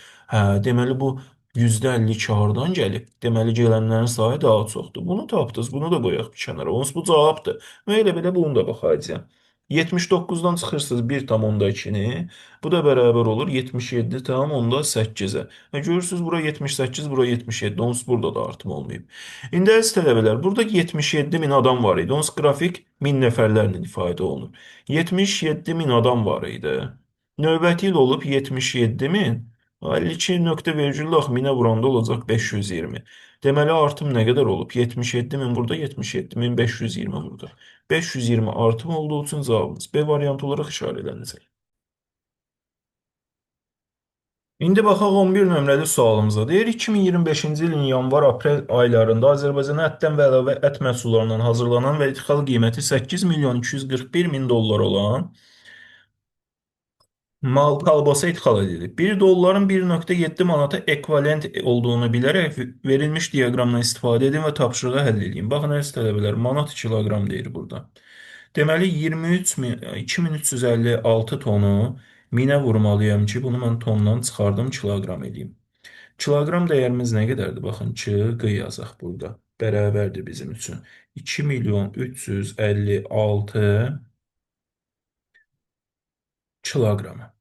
Deməli bu %52 hardan gəlib? Deməli, gələnlərin sayı daha çoxdur. Bunu tapdınız, bunu da qoyaq bir kənara. Onsuz bu cavabdır. Və elə belə bunu da baxacağam. 79-dan çıxırsınız 1,2-ni. Bu da bərabər olur 77,8-ə. Görürsünüz, bura 78, bura 77. Onsuz burada da artım olmayıb. İndi əziz tələbələr, burada 77 min adam var idi. Onsuz qrafik min nəfərlərlə ifadə olunur. 77 min adam var idi. Növbəti il olub 77 min. 52 nöqtə vergüllə axı minə vuranda olacaq 520. Deməli, artım nə qədər olub? 77 min burada, 77.520 burada. 520 artım olduğu üçün cavabımız B variantı olaraq işarələnəcək. İndi baxaq 11 nömrəli sualımıza. Deyir, 2025-ci ilin yanvar-aprel aylarında Azərbaycana ətdən və əlavə ət məhsullarından hazırlanan və idxal qiyməti 8 milyon 241 min dollar olan mal kalbasa idxal edilib. 1 dolların 1,7 manata ekvivalent olduğunu bilərək verilmiş diaqramdan istifadə edin və tapşırığı həll edin. Baxın, əziz tələbələr, manat kiloqram deyir burada. Deməli, 23.356 tonu minə vurmalıyam ki, bunu mən tondan çıxardım, kiloqram edeyim. Kiloqram dəyərimiz nə qədərdir? Baxın, Ç, Q yazaq burada. Bərabərdir bizim üçün. 2 milyon 356 kiloqrama.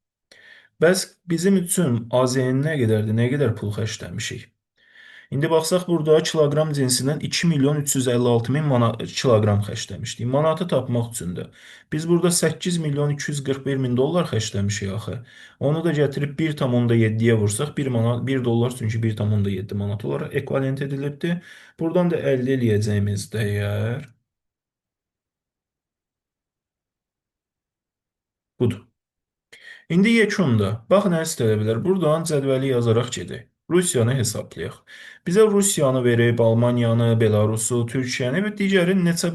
Bəs bizim üçün AZN nə qədərdir? Nə qədər pul xərcləmişik? İndi baxsaq burada kiloqram cinsindən 2 milyon 356 min kiloqram xərcləmişdik. Manatı tapmaq üçün də biz burada 8 milyon 241 min dollar xərcləmişik axı. Onu da gətirib 1,7-yə vursaq 1 manat, 1 dollar çünki 1,7 manat olaraq ekvivalent edilibdir. Buradan da əldə eləyəcəyimiz dəyər budur. İndi yekunda, baxın əziz tələbələr, buradan cədvəli yazaraq gedək. Rusiyanı hesablayaq. Bizə Rusiyanı verib, Almaniyanı, Belarusu, Türkiyəni və digəri neçə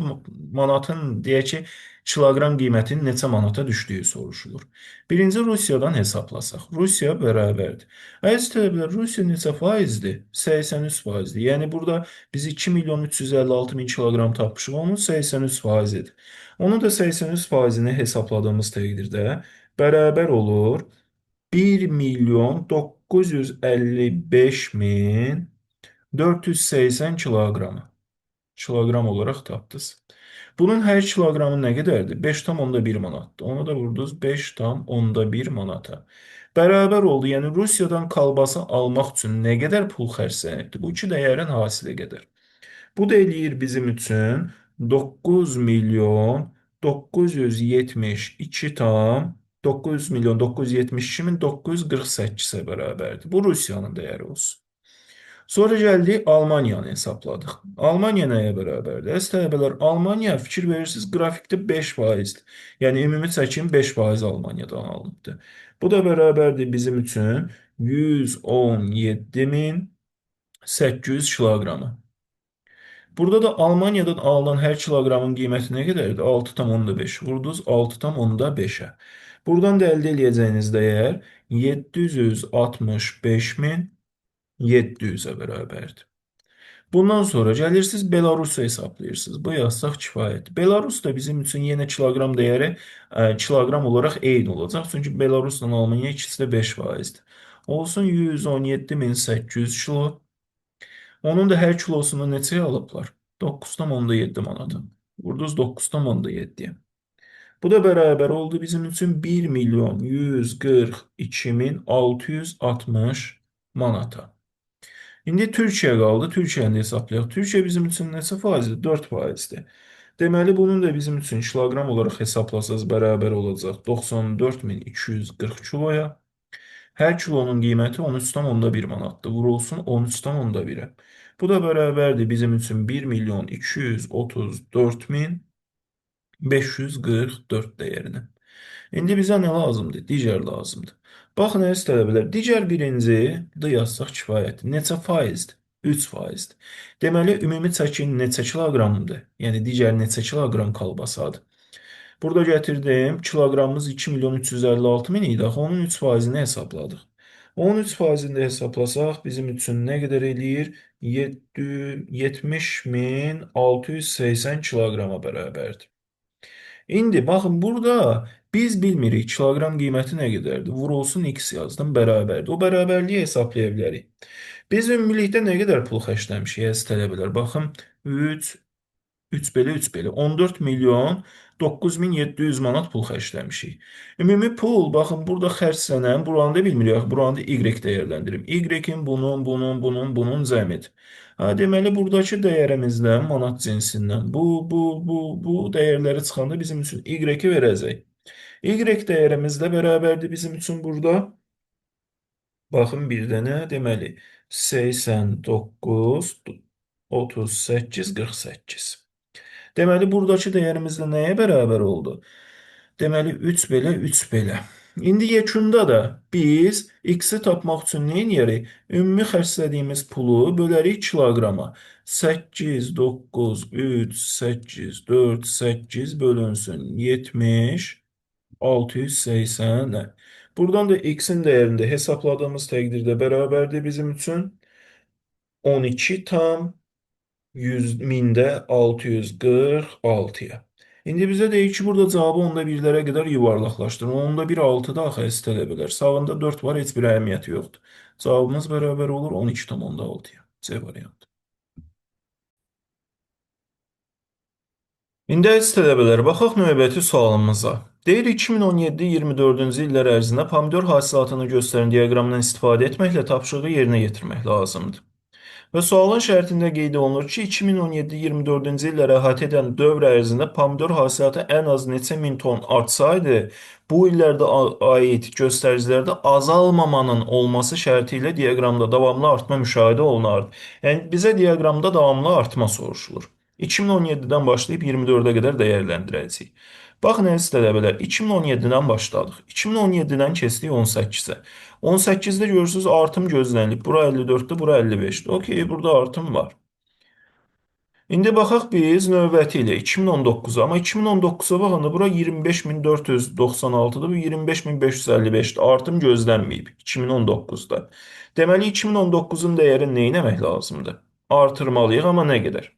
manatın, deyək ki, kiloqram qiymətinin neçə manata düşdüyü soruşulur. Birinci Rusiyadan hesablasaq. Rusiya bərabərdir. Əziz tələbələr, Rusiya neçə faizdir? 83 faizdir. Yəni burada biz 2 milyon 356 min kiloqram tapmışıq, onun 83 faizidir. Onun da 83 faizini hesabladığımız təqdirdə bərabər olur 1 milyon 955 min 480 kiloqramı. Kiloqram olaraq tapdınız. Bunun hər kiloqramı nə qədərdir? 5,1 manatdır. Onu da vurdunuz 5,1 manata. Bərabər oldu. Yəni Rusiyadan kalbasa almaq üçün nə qədər pul xərclənibdir? Bu iki dəyərin hasili qədər. Bu da eləyir bizim üçün 9 milyon 972 tam 9 milyon 972 min 948-ə bərabərdir. Bu Rusiyanın dəyəri olsun. Sonra gəldik Almaniyanı hesabladıq. Almaniya nəyə bərabərdir? Əziz tələbələr, Almaniya fikir verirsiniz, qrafikdə 5 faizdir. Yəni ümumi çəkim 5 faiz Almaniyadan alınıbdır. Bu da bərabərdir bizim üçün 117.800 kiloqramı. Burada da Almaniyadan alınan hər kiloqramın qiyməti nə qədərdir? 6,5. Vurdunuz 6,5-ə. Buradan da əldə eləyəcəyiniz dəyər 765.700-ə bərabərdir. Bundan sonra gəlirsiniz Belarusu hesablayırsınız. Bu yazsaq kifayətdir. Belarus da bizim üçün yenə kiloqram dəyəri kiloqram olaraq eyni olacaq. Çünki Belarusla Almaniya ikisi də 5 faizdir. Olsun 117.800 kilo. Onun da hər kilosunu neçəyə alıblar? 9,7 manata. Vurdunuz 9,7-yə. Bu da bərabər oldu bizim üçün 1 milyon 142 min 660 manata. İndi Türkiyə qaldı. Türkiyəni də hesablayaq. Türkiyə bizim üçün neçə faizdir? 4 faizdir. Deməli, bunun da bizim üçün kiloqram olaraq hesablasaz bərabər olacaq 94.240 kiloya. Hər kilonun qiyməti 13,1 manatdır. Vurulsun 13,1-ə. Bu da bərabərdir bizim üçün 1 milyon 234 min 544 dəyərinə. İndi bizə nə lazımdır? Digər lazımdır. Baxın, əziz tələbələr, digər birinci D yazsaq kifayətdir. Neçə faizdir? 3 faizdir. Deməli, ümumi çəki neçə kiloqramdır? Yəni, digər neçə kiloqram kalbasadır? Burada gətirdim, kiloqramımız 2 milyon 356 min idi. Axı, onun 3 faizini hesabladıq. Onun 3 faizini də hesablasaq, bizim üçün nə qədər eləyir? 70.680 kiloqrama bərabərdir. İndi baxın, burada Biz bilmirik kiloqram qiyməti nə qədərdir. Vurulsun X yazdım, bərabərdir. O bərabərliyi hesablaya bilərik. Biz ümumilikdə nə qədər pul xərcləmişik, əziz tələbələr? Baxın, 3, 3 belə, 3 belə. 14 milyon 9700 manat pul xərcləmişik. Ümumi pul, baxın, burada xərclənən, buranı da bilmirik, buranı da Y dəyərləndirim. Y-in bunun, bunun, bunun, bunun cəmidir. Ha, deməli, buradakı dəyərimizdən, manat cinsindən bu dəyərləri çıxanda bizim üçün Y-i verəcək. Y dəyərimiz də bərabərdir bizim üçün burada. Baxın, bir dənə, deməli, 89, 38, 48. Deməli, buradakı dəyərimiz də nəyə bərabər oldu? Deməli, 3 belə, 3 belə. İndi yekunda da biz X-i tapmaq üçün nə edərik? Ümumi xərclədiyimiz pulu bölərik kiloqrama. 8, 9, 3, 8, 4, 8 bölünsün 70, 680. Buradan da X-in dəyərini də hesabladığımız təqdirdə bərabərdir bizim üçün 12 tam 100 mində 646-ya. İndi bizə deyir ki, burada cavabı onda birlərə qədər yuvarlaqlaşdırın. Onda bir 6-da axı əziz tələbələr. Sağında 4 var, heç bir əhəmiyyəti yoxdur. Cavabımız bərabər olur 12,6-ya. C variantı. İndi əziz tələbələr, baxaq növbəti sualımıza. Deyir 2017-24-cü illər ərzində pomidor hasilatını göstərən diaqramdan istifadə etməklə tapşırığı yerinə yetirmək lazımdır. Və sualın şərtində qeyd olunur ki, 2017-24-cü illəri əhatə edən dövr ərzində pomidor hasilatı ən az neçə min ton artsaydı, bu illərdə aid göstəricilərdə azalmamanın olması şərti ilə diaqramda davamlı artma müşahidə olunardı. Yəni, bizə diaqramda davamlı artma soruşulur. 2017-dən başlayıb 24-ə qədər dəyərləndirəcəyik. Baxın, əziz tələbələr, 2017-dən başladıq. 2017-dən keçdik 18-ə. 18-də görürsünüz, artım gözlənilib. Bura 54-dür, bura 55-dir. Okey, burada artım var. İndi baxaq biz növbəti ilə 2019-a. Amma 2019-a baxanda bura 25.496-dır, bu 25.555-dir. Artım gözlənməyib 2019-da. Deməli, 2019-un dəyərini nə etmək lazımdır? Artırmalıyıq, amma nə qədər?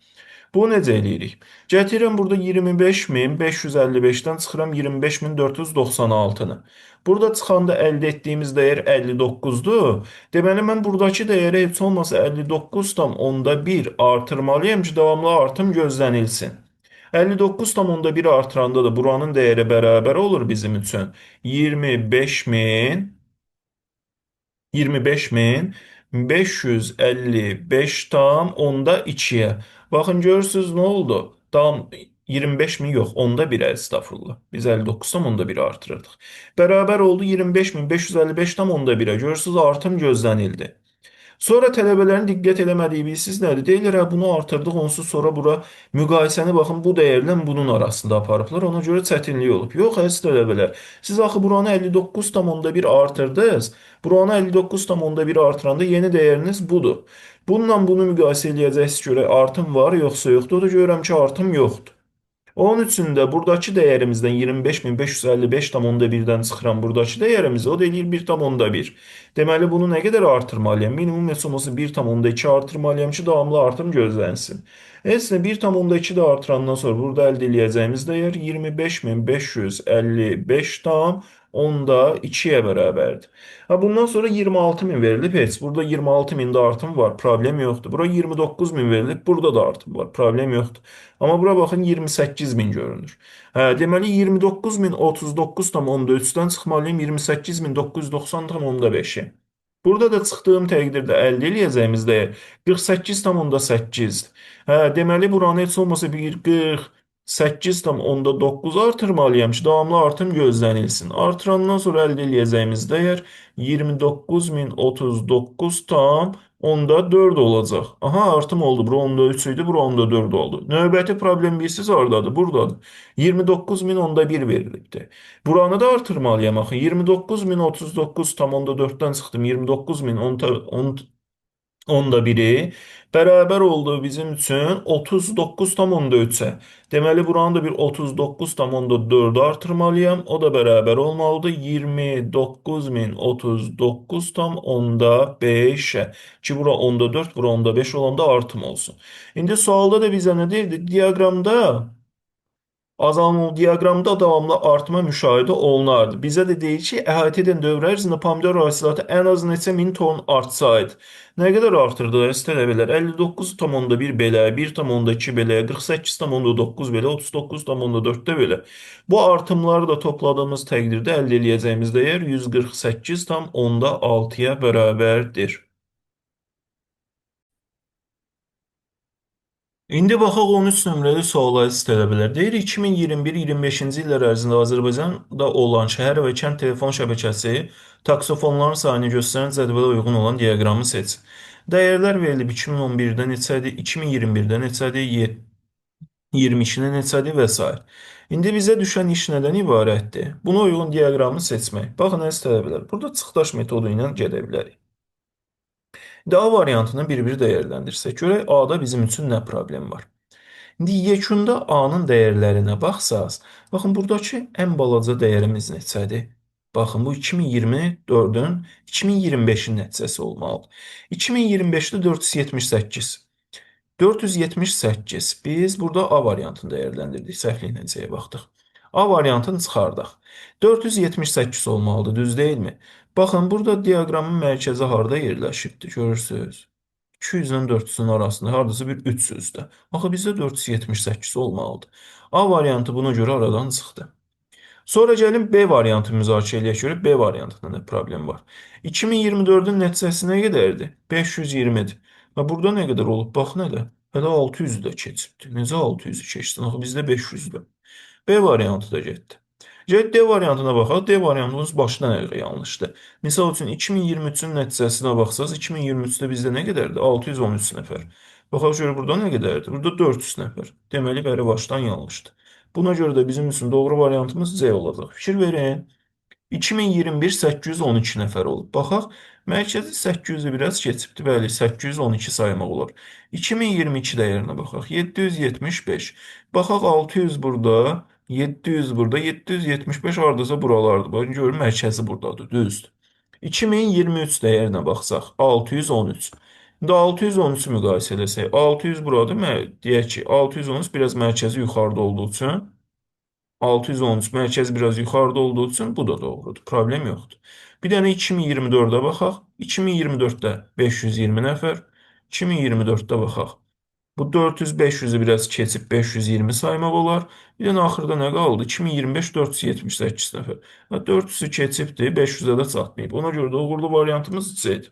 Bunu necə eləyirik? Gətirirəm burada 25.555-dən çıxıram 25.496-nı. Burada çıxanda əldə etdiyimiz dəyər 59-dur. Deməli, mən buradakı dəyəri heç olmasa 59,1 artırmalıyam ki, davamlı artım gözlənilsin. 59,1 artıranda da buranın dəyəri bərabər olur bizim üçün. 25.555 tam onda 2-yə. Baxın, görürsünüz nə oldu? Tam 25.000 yox, onda 1 əstəğfurullah. Biz 59 tam onda 1 artırırdıq. Bərabər oldu 25.555 tam onda 1-ə. Görürsünüz, artım gözlənildi. Sonra tələbələrin diqqət eləmədiyi bilirsiniz nədir? Deyirlər, hə, bunu artırdıq, onsuz sonra bura müqayisəni baxın, bu dəyərlə bunun arasında aparıblar. Ona görə çətinlik olub. Yox, əziz tələbələr, siz axı buranı 59,1 artırdınız. Buranı 59,1 artıranda yeni dəyəriniz budur. Bununla bunu müqayisə eləyəcəksiniz görə artım var, yoxsa yoxdur. O da görürəm ki, artım yoxdur. Onun üçün də buradakı dəyərimizdən 25.555,1-dən çıxıram buradakı dəyərimizi, o da eləyir 1,1. Deməli, bunu nə qədər artırmalıyam? Minimum heç olmasa 1,2 artırmalıyam ki, davamlı artım gözlənsin. Heç nə 1,2 də artırandan sonra burada əldə eləyəcəyimiz dəyər 25.555 tam onda 2-yə bərabərdir. Ha, bundan sonra 26.000 verilib heç. Burada 26.000-də artım var, problem yoxdur. Bura 29.000 verilib, burada da artım var, problem yoxdur. Amma bura baxın 28.000 görünür. Hə, deməli 29.039,3-dən çıxmalıyam 28.990,5-i. Burada da çıxdığım təqdirdə əldə eləyəcəyimiz dəyər 48,8-dir. Hə, deməli buranı heç olmasa bir 48,9 artırmalıyam ki, davamlı artım gözlənilsin. Artırandan sonra əldə eləyəcəyimiz dəyər 29.039 tam onda 4 olacaq. Aha, artım oldu. Bura onda 3 idi, bura onda 4 oldu. Növbəti problem bilirsiniz hardadır? Buradadır. 29.000 onda 1 verilibdir. Buranı da artırmalıyam axı. 29.039 tam onda 4-dən çıxdım. 29.000 onda 1-i bərabər oldu bizim üçün 39,3-ə. Deməli, buranı da bir 39,4 artırmalıyam. O da bərabər olmalıdır 29.039 tam onda 5-ə. Ki, bura onda 4, bura onda 5 olanda artım olsun. İndi sualda da bizə nə deyirdi? Diaqramda Azalma diaqramda davamlı artma müşahidə olunardı. Bizə də deyir ki, əhatə edən dövr ərzində pomidor hasilatı ən az neçə min ton artsaydı. Nə qədər artırdı əziz tələbələr? 59,1 belə, 1,2 belə, 48,9 belə, 39,4-də belə. Bu artımları da topladığımız təqdirdə əldə eləyəcəyimiz dəyər 148,6-ya bərabərdir. İndi baxaq 13 nömrəli suala əziz tələbələr. Deyir 2021-25-ci illər ərzində Azərbaycanda olan şəhər və kənd telefon şəbəkəsi taksofonların sayını göstərən cədvələ uyğun olan diaqramı seç. Dəyərlər verilib 2011-də neçədir, 2021-də neçədir, 22-də neçədir və s. İndi bizə düşən iş nədən ibarətdir? Buna uyğun diaqramı seçmək. Baxın əziz tələbələr, burada çıxdaş metodu ilə gedə bilərik. İndi A variantını bir-bir dəyərləndirsək, görək A-da bizim üçün nə problem var. İndi yekunda A-nın dəyərlərinə baxsaq, baxın buradakı ən balaca dəyərimiz neçədir? Baxın bu 2024-ün 2025-in nəticəsi olmalıdır. 2025-də 478. 478. Biz burada A variantını dəyərləndirdik. Səhvliklə C-yə baxdıq. A variantını çıxardaq. 478 olmalıdır, düz deyilmi? Baxın, burada diaqramın mərkəzi harda yerləşibdir, görürsünüz? 200 ilə 400-ün arasında, hardasa bir 300-də. Axı bizdə 478 olmalıdır. A variantı buna görə aradan çıxdı. Sonra gəlin B variantı müzakirə eləyək, görək B variantında nə problem var. 2024-ün nəticəsi nə qədərdir? 520-dir. Və burada nə qədər olub? Bax nə də? Hələ 600-ü də keçibdir. Necə 600-ü keçsin? Axı bizdə 500-dür. B variantı da getdi. Gəlin D variantına baxaq. D variantımız başdan ayağa yanlışdır. Misal üçün 2023-ün nəticəsinə baxsaq, 2023-də bizdə nə qədərdir? 613 nəfər. Baxaq görə burada nə qədərdir? Burada 400 nəfər. Deməli, bəri başdan yanlışdır. Buna görə də bizim üçün doğru variantımız C olacaq. Fikir verin. 2021 812 nəfər olub. Baxaq, mərkəzi 800-ü biraz keçibdir. Bəli, 812 saymaq olar. 2022 dəyərinə baxaq. 775. Baxaq 600 burada, 700 burada, 775 hardasa buralardır. Baxın, görün, mərkəzi buradadır, düzdür. 2023 dəyərinə baxsaq, 613. İndi 613-ü müqayisə eləsək, 600 buradır, deyək ki, 613 biraz mərkəzi yuxarıda olduğu üçün, 613 mərkəzi biraz yuxarıda olduğu üçün bu da doğrudur. Problem yoxdur. Bir dənə 2024-ə baxaq. 2024-də 520 nəfər. 2024-də baxaq. Bu 400-500-ü biraz keçib 520 saymaq olar. Bir dənə axırda nə qaldı? 2025 478 nəfər. 400-ü keçibdir, 500-ə də çatmayıb. Ona görə də uğurlu variantımız C-dir.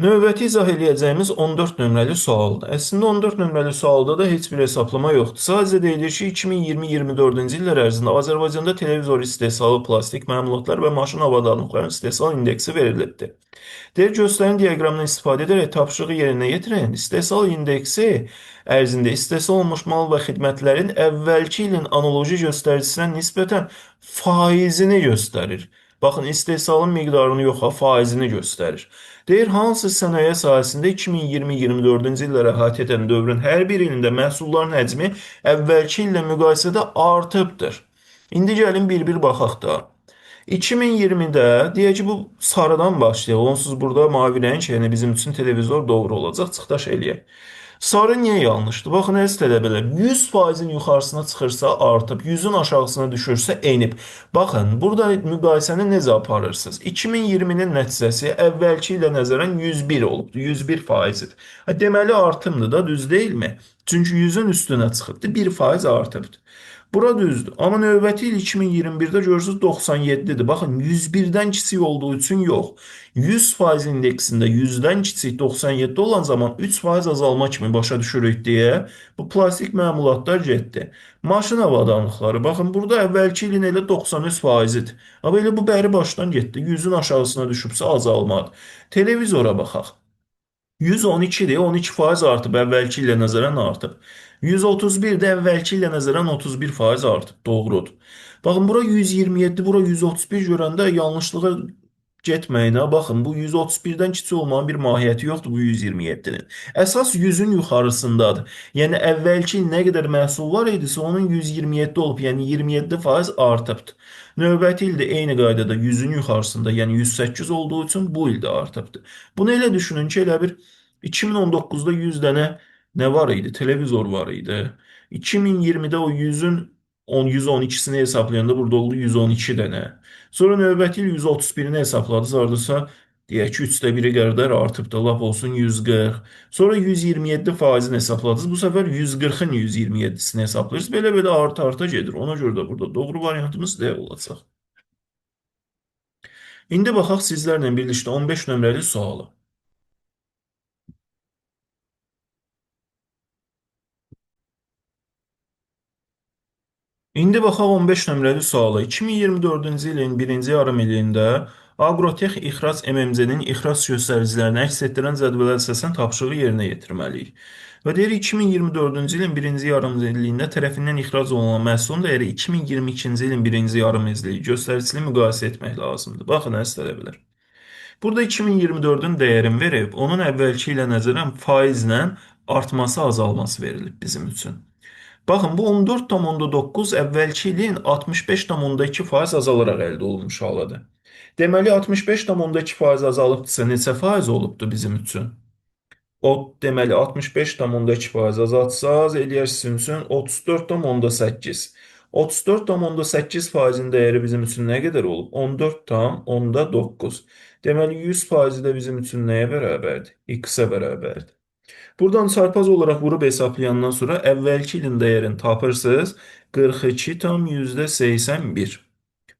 Növbəti izah eləyəcəyimiz 14 nömrəli sualdır. Əslində 14 nömrəli sualda da heç bir hesablama yoxdur. Sadəcə deyilir ki, 2020-24-cü illər ərzində Azərbaycanda televizor istehsalı, plastik məmulatlar və maşın avadanlıqlarının istehsal indeksi verilibdir. Deyir, göstərin diaqramdan istifadə edərək tapşırığı yerinə yetirən istehsal indeksi ərzində istehsal olunmuş mal və xidmətlərin əvvəlki ilin analoji göstəricisinə nisbətən faizini göstərir. Baxın, istehsalın miqdarını yox, ha, faizini göstərir. Deyir, hansı sənaye sahəsində 2020-24-cü illər əhatə edən dövrün hər bir ilində məhsulların həcmi əvvəlki illə müqayisədə artıbdır. İndi gəlin bir-bir baxaq da. 2020-də, deyək ki, bu sarıdan başlayaq. Onsuz burada mavi rəng, yəni bizim üçün televizor doğru olacaq. Çıxdaş eləyək. Sarı niyə yanlışdır? Baxın, əziz tələbələr, 100%-in yuxarısına çıxırsa artıb, 100-ün aşağısına düşürsə enib. Baxın, burada müqayisəni necə aparırsınız? 2020-nin nəticəsi əvvəlki ilə nəzərən 101 olubdur, 101%-dir. Deməli, artımdır da, düz deyilmi? Çünki 100-ün üstünə çıxıbdır, 1% artıbdır. Bura düzdür. Amma növbəti il 2021-də görürsünüz 97-dir. Baxın, 101-dən kiçik olduğu üçün yox. 100% indeksində 100-dən kiçik 97 olan zaman 3% azalma kimi başa düşürük deyə bu plastik məmulatlar getdi. Maşın avadanlıqları. Baxın, burada əvvəlki ilin elə 93%-dir. Amma elə bu bəri başdan getdi. 100-ün aşağısına düşübsə azalmadır. Televizora baxaq. 112-dir, 12% artıb, əvvəlki ilə nəzərən artıb. 131-də əvvəlki ilə nəzərən 31% artıb, doğrudur. Baxın, bura 127, bura 131 görəndə yanlışlığa getməyin. Ha. Baxın, bu 131-dən kiçik olmanın bir mahiyyəti yoxdur bu 127-nin. Əsas 100-ün yuxarısındadır. Yəni, əvvəlki il nə qədər məhsul var idisə, onun 127 olub, yəni 27% artıbdır. Növbəti ildə eyni qaydada 100-ün yuxarısında, yəni 108 olduğu üçün bu ildə artıbdır. Bunu elə düşünün ki, elə bir 2019-da 100 dənə nə var idi? Televizor var idi. 2020-də o 100-ün 112-sini hesablayanda burada oldu 112 dənə. Sonra növbəti il 131-ni hesabladınız. Hardasa deyək ki, 3də 1-i qədər artıb da lap olsun 140. Sonra 127 faizini hesabladınız. Bu səfər 140-ın 127-sini hesablayırsınız. Belə-belə arta-arta gedir. Ona görə də burada doğru variantımız D olacaq. İndi baxaq sizlərlə birlikdə 15 nömrəli suala. İndi baxaq 15 nömrəli suala. 2024-cü ilin birinci yarım ilində Agrotex İxrac MMC-nin ixrac göstəricilərini əks etdirən cədvələ əsasən tapşırığı yerinə yetirməliyik. Və deyir 2024-cü ilin birinci yarım illiyində tərəfindən ixrac olunan məhsulun dəyəri 2022-ci ilin birinci yarım illiyi göstəricisini müqayisə etmək lazımdır. Baxın, əziz tələbələr. Burada 2024-ün dəyərini verib, onun əvvəlki ilə nəzərən faizlə artması, azalması verilib bizim üçün. Baxın, bu 14,9 əvvəlki ilin 65,2% azalaraq əldə olunmuş halıdır. Deməli, 65,2% azalıbdırsa, neçə faiz olubdur bizim üçün? O, deməli, 65,2% azaltsaz, eləyər sizin üçün 34,8. 34,8 faizin dəyəri bizim üçün nə qədər olub? 14,9. Deməli, 100 faizi də bizim üçün nəyə bərabərdir? X-ə bərabərdir. Buradan çarpaz olaraq vurub hesaplayandan sonra əvvəlki ilin dəyərini tapırsınız. 42,81.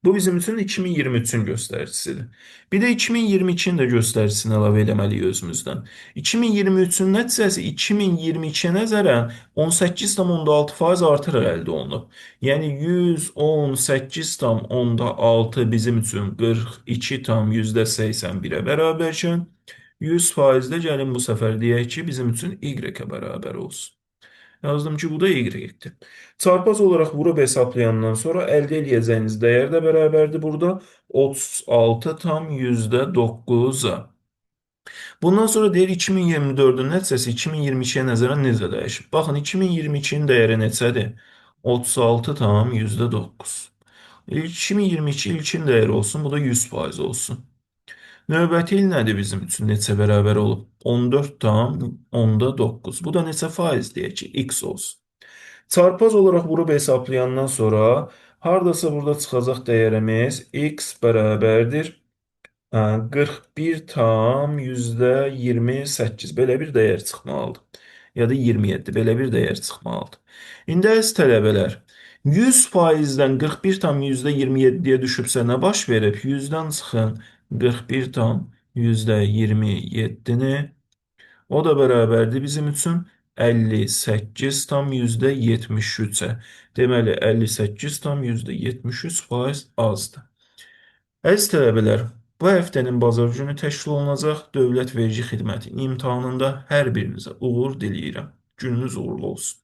Bu bizim üçün 2023-ün göstəricisidir. Bir də 2022-nin də göstəricisini əlavə eləməliyik özümüzdən. 2023-ün nəticəsi 2022-yə nəzərən 18,6% artıraq əldə olunub. Yəni 118,6 bizim üçün 42,81-ə bərabərkən 100% də gəlin bu səfər deyək ki, bizim üçün Y-ə bərabər olsun. Yazdım ki, bu da Y-dir. Çarpaz olaraq vurub hesaplayandan sonra əldə eləyəcəyiniz dəyər də bərabərdir burada 36,9-a. Bundan sonra deyir 2024-ün nəticəsi 2022-yə nəzərən necə dəyişib? Baxın, 2022-nin dəyəri neçədir? 36,9. 2022 ilkin dəyəri olsun, bu da 100% olsun. Növbəti il nədir bizim üçün? Neçə bərabər olub? 14,9. Bu da neçə faiz deyək ki, X olsun. Çarpaz olaraq vurub hesaplayandan sonra hardasa burada çıxacaq dəyərimiz X bərabərdir 41,28. Belə bir dəyər çıxmalıdır. Ya da 27. Belə bir dəyər çıxmalıdır. İndi əziz tələbələr, 100%-dən 41,27-yə düşübsə nə baş verib? 100-dən çıxın 41,27-ni. O da bərabərdir bizim üçün 58,73-ə. Deməli, 58,73% azdır. Əziz tələbələr, bu həftənin bazar günü təşkil olunacaq Dövlət Vergi Xidməti imtahanında hər birinizə uğur diləyirəm. Gününüz uğurlu olsun.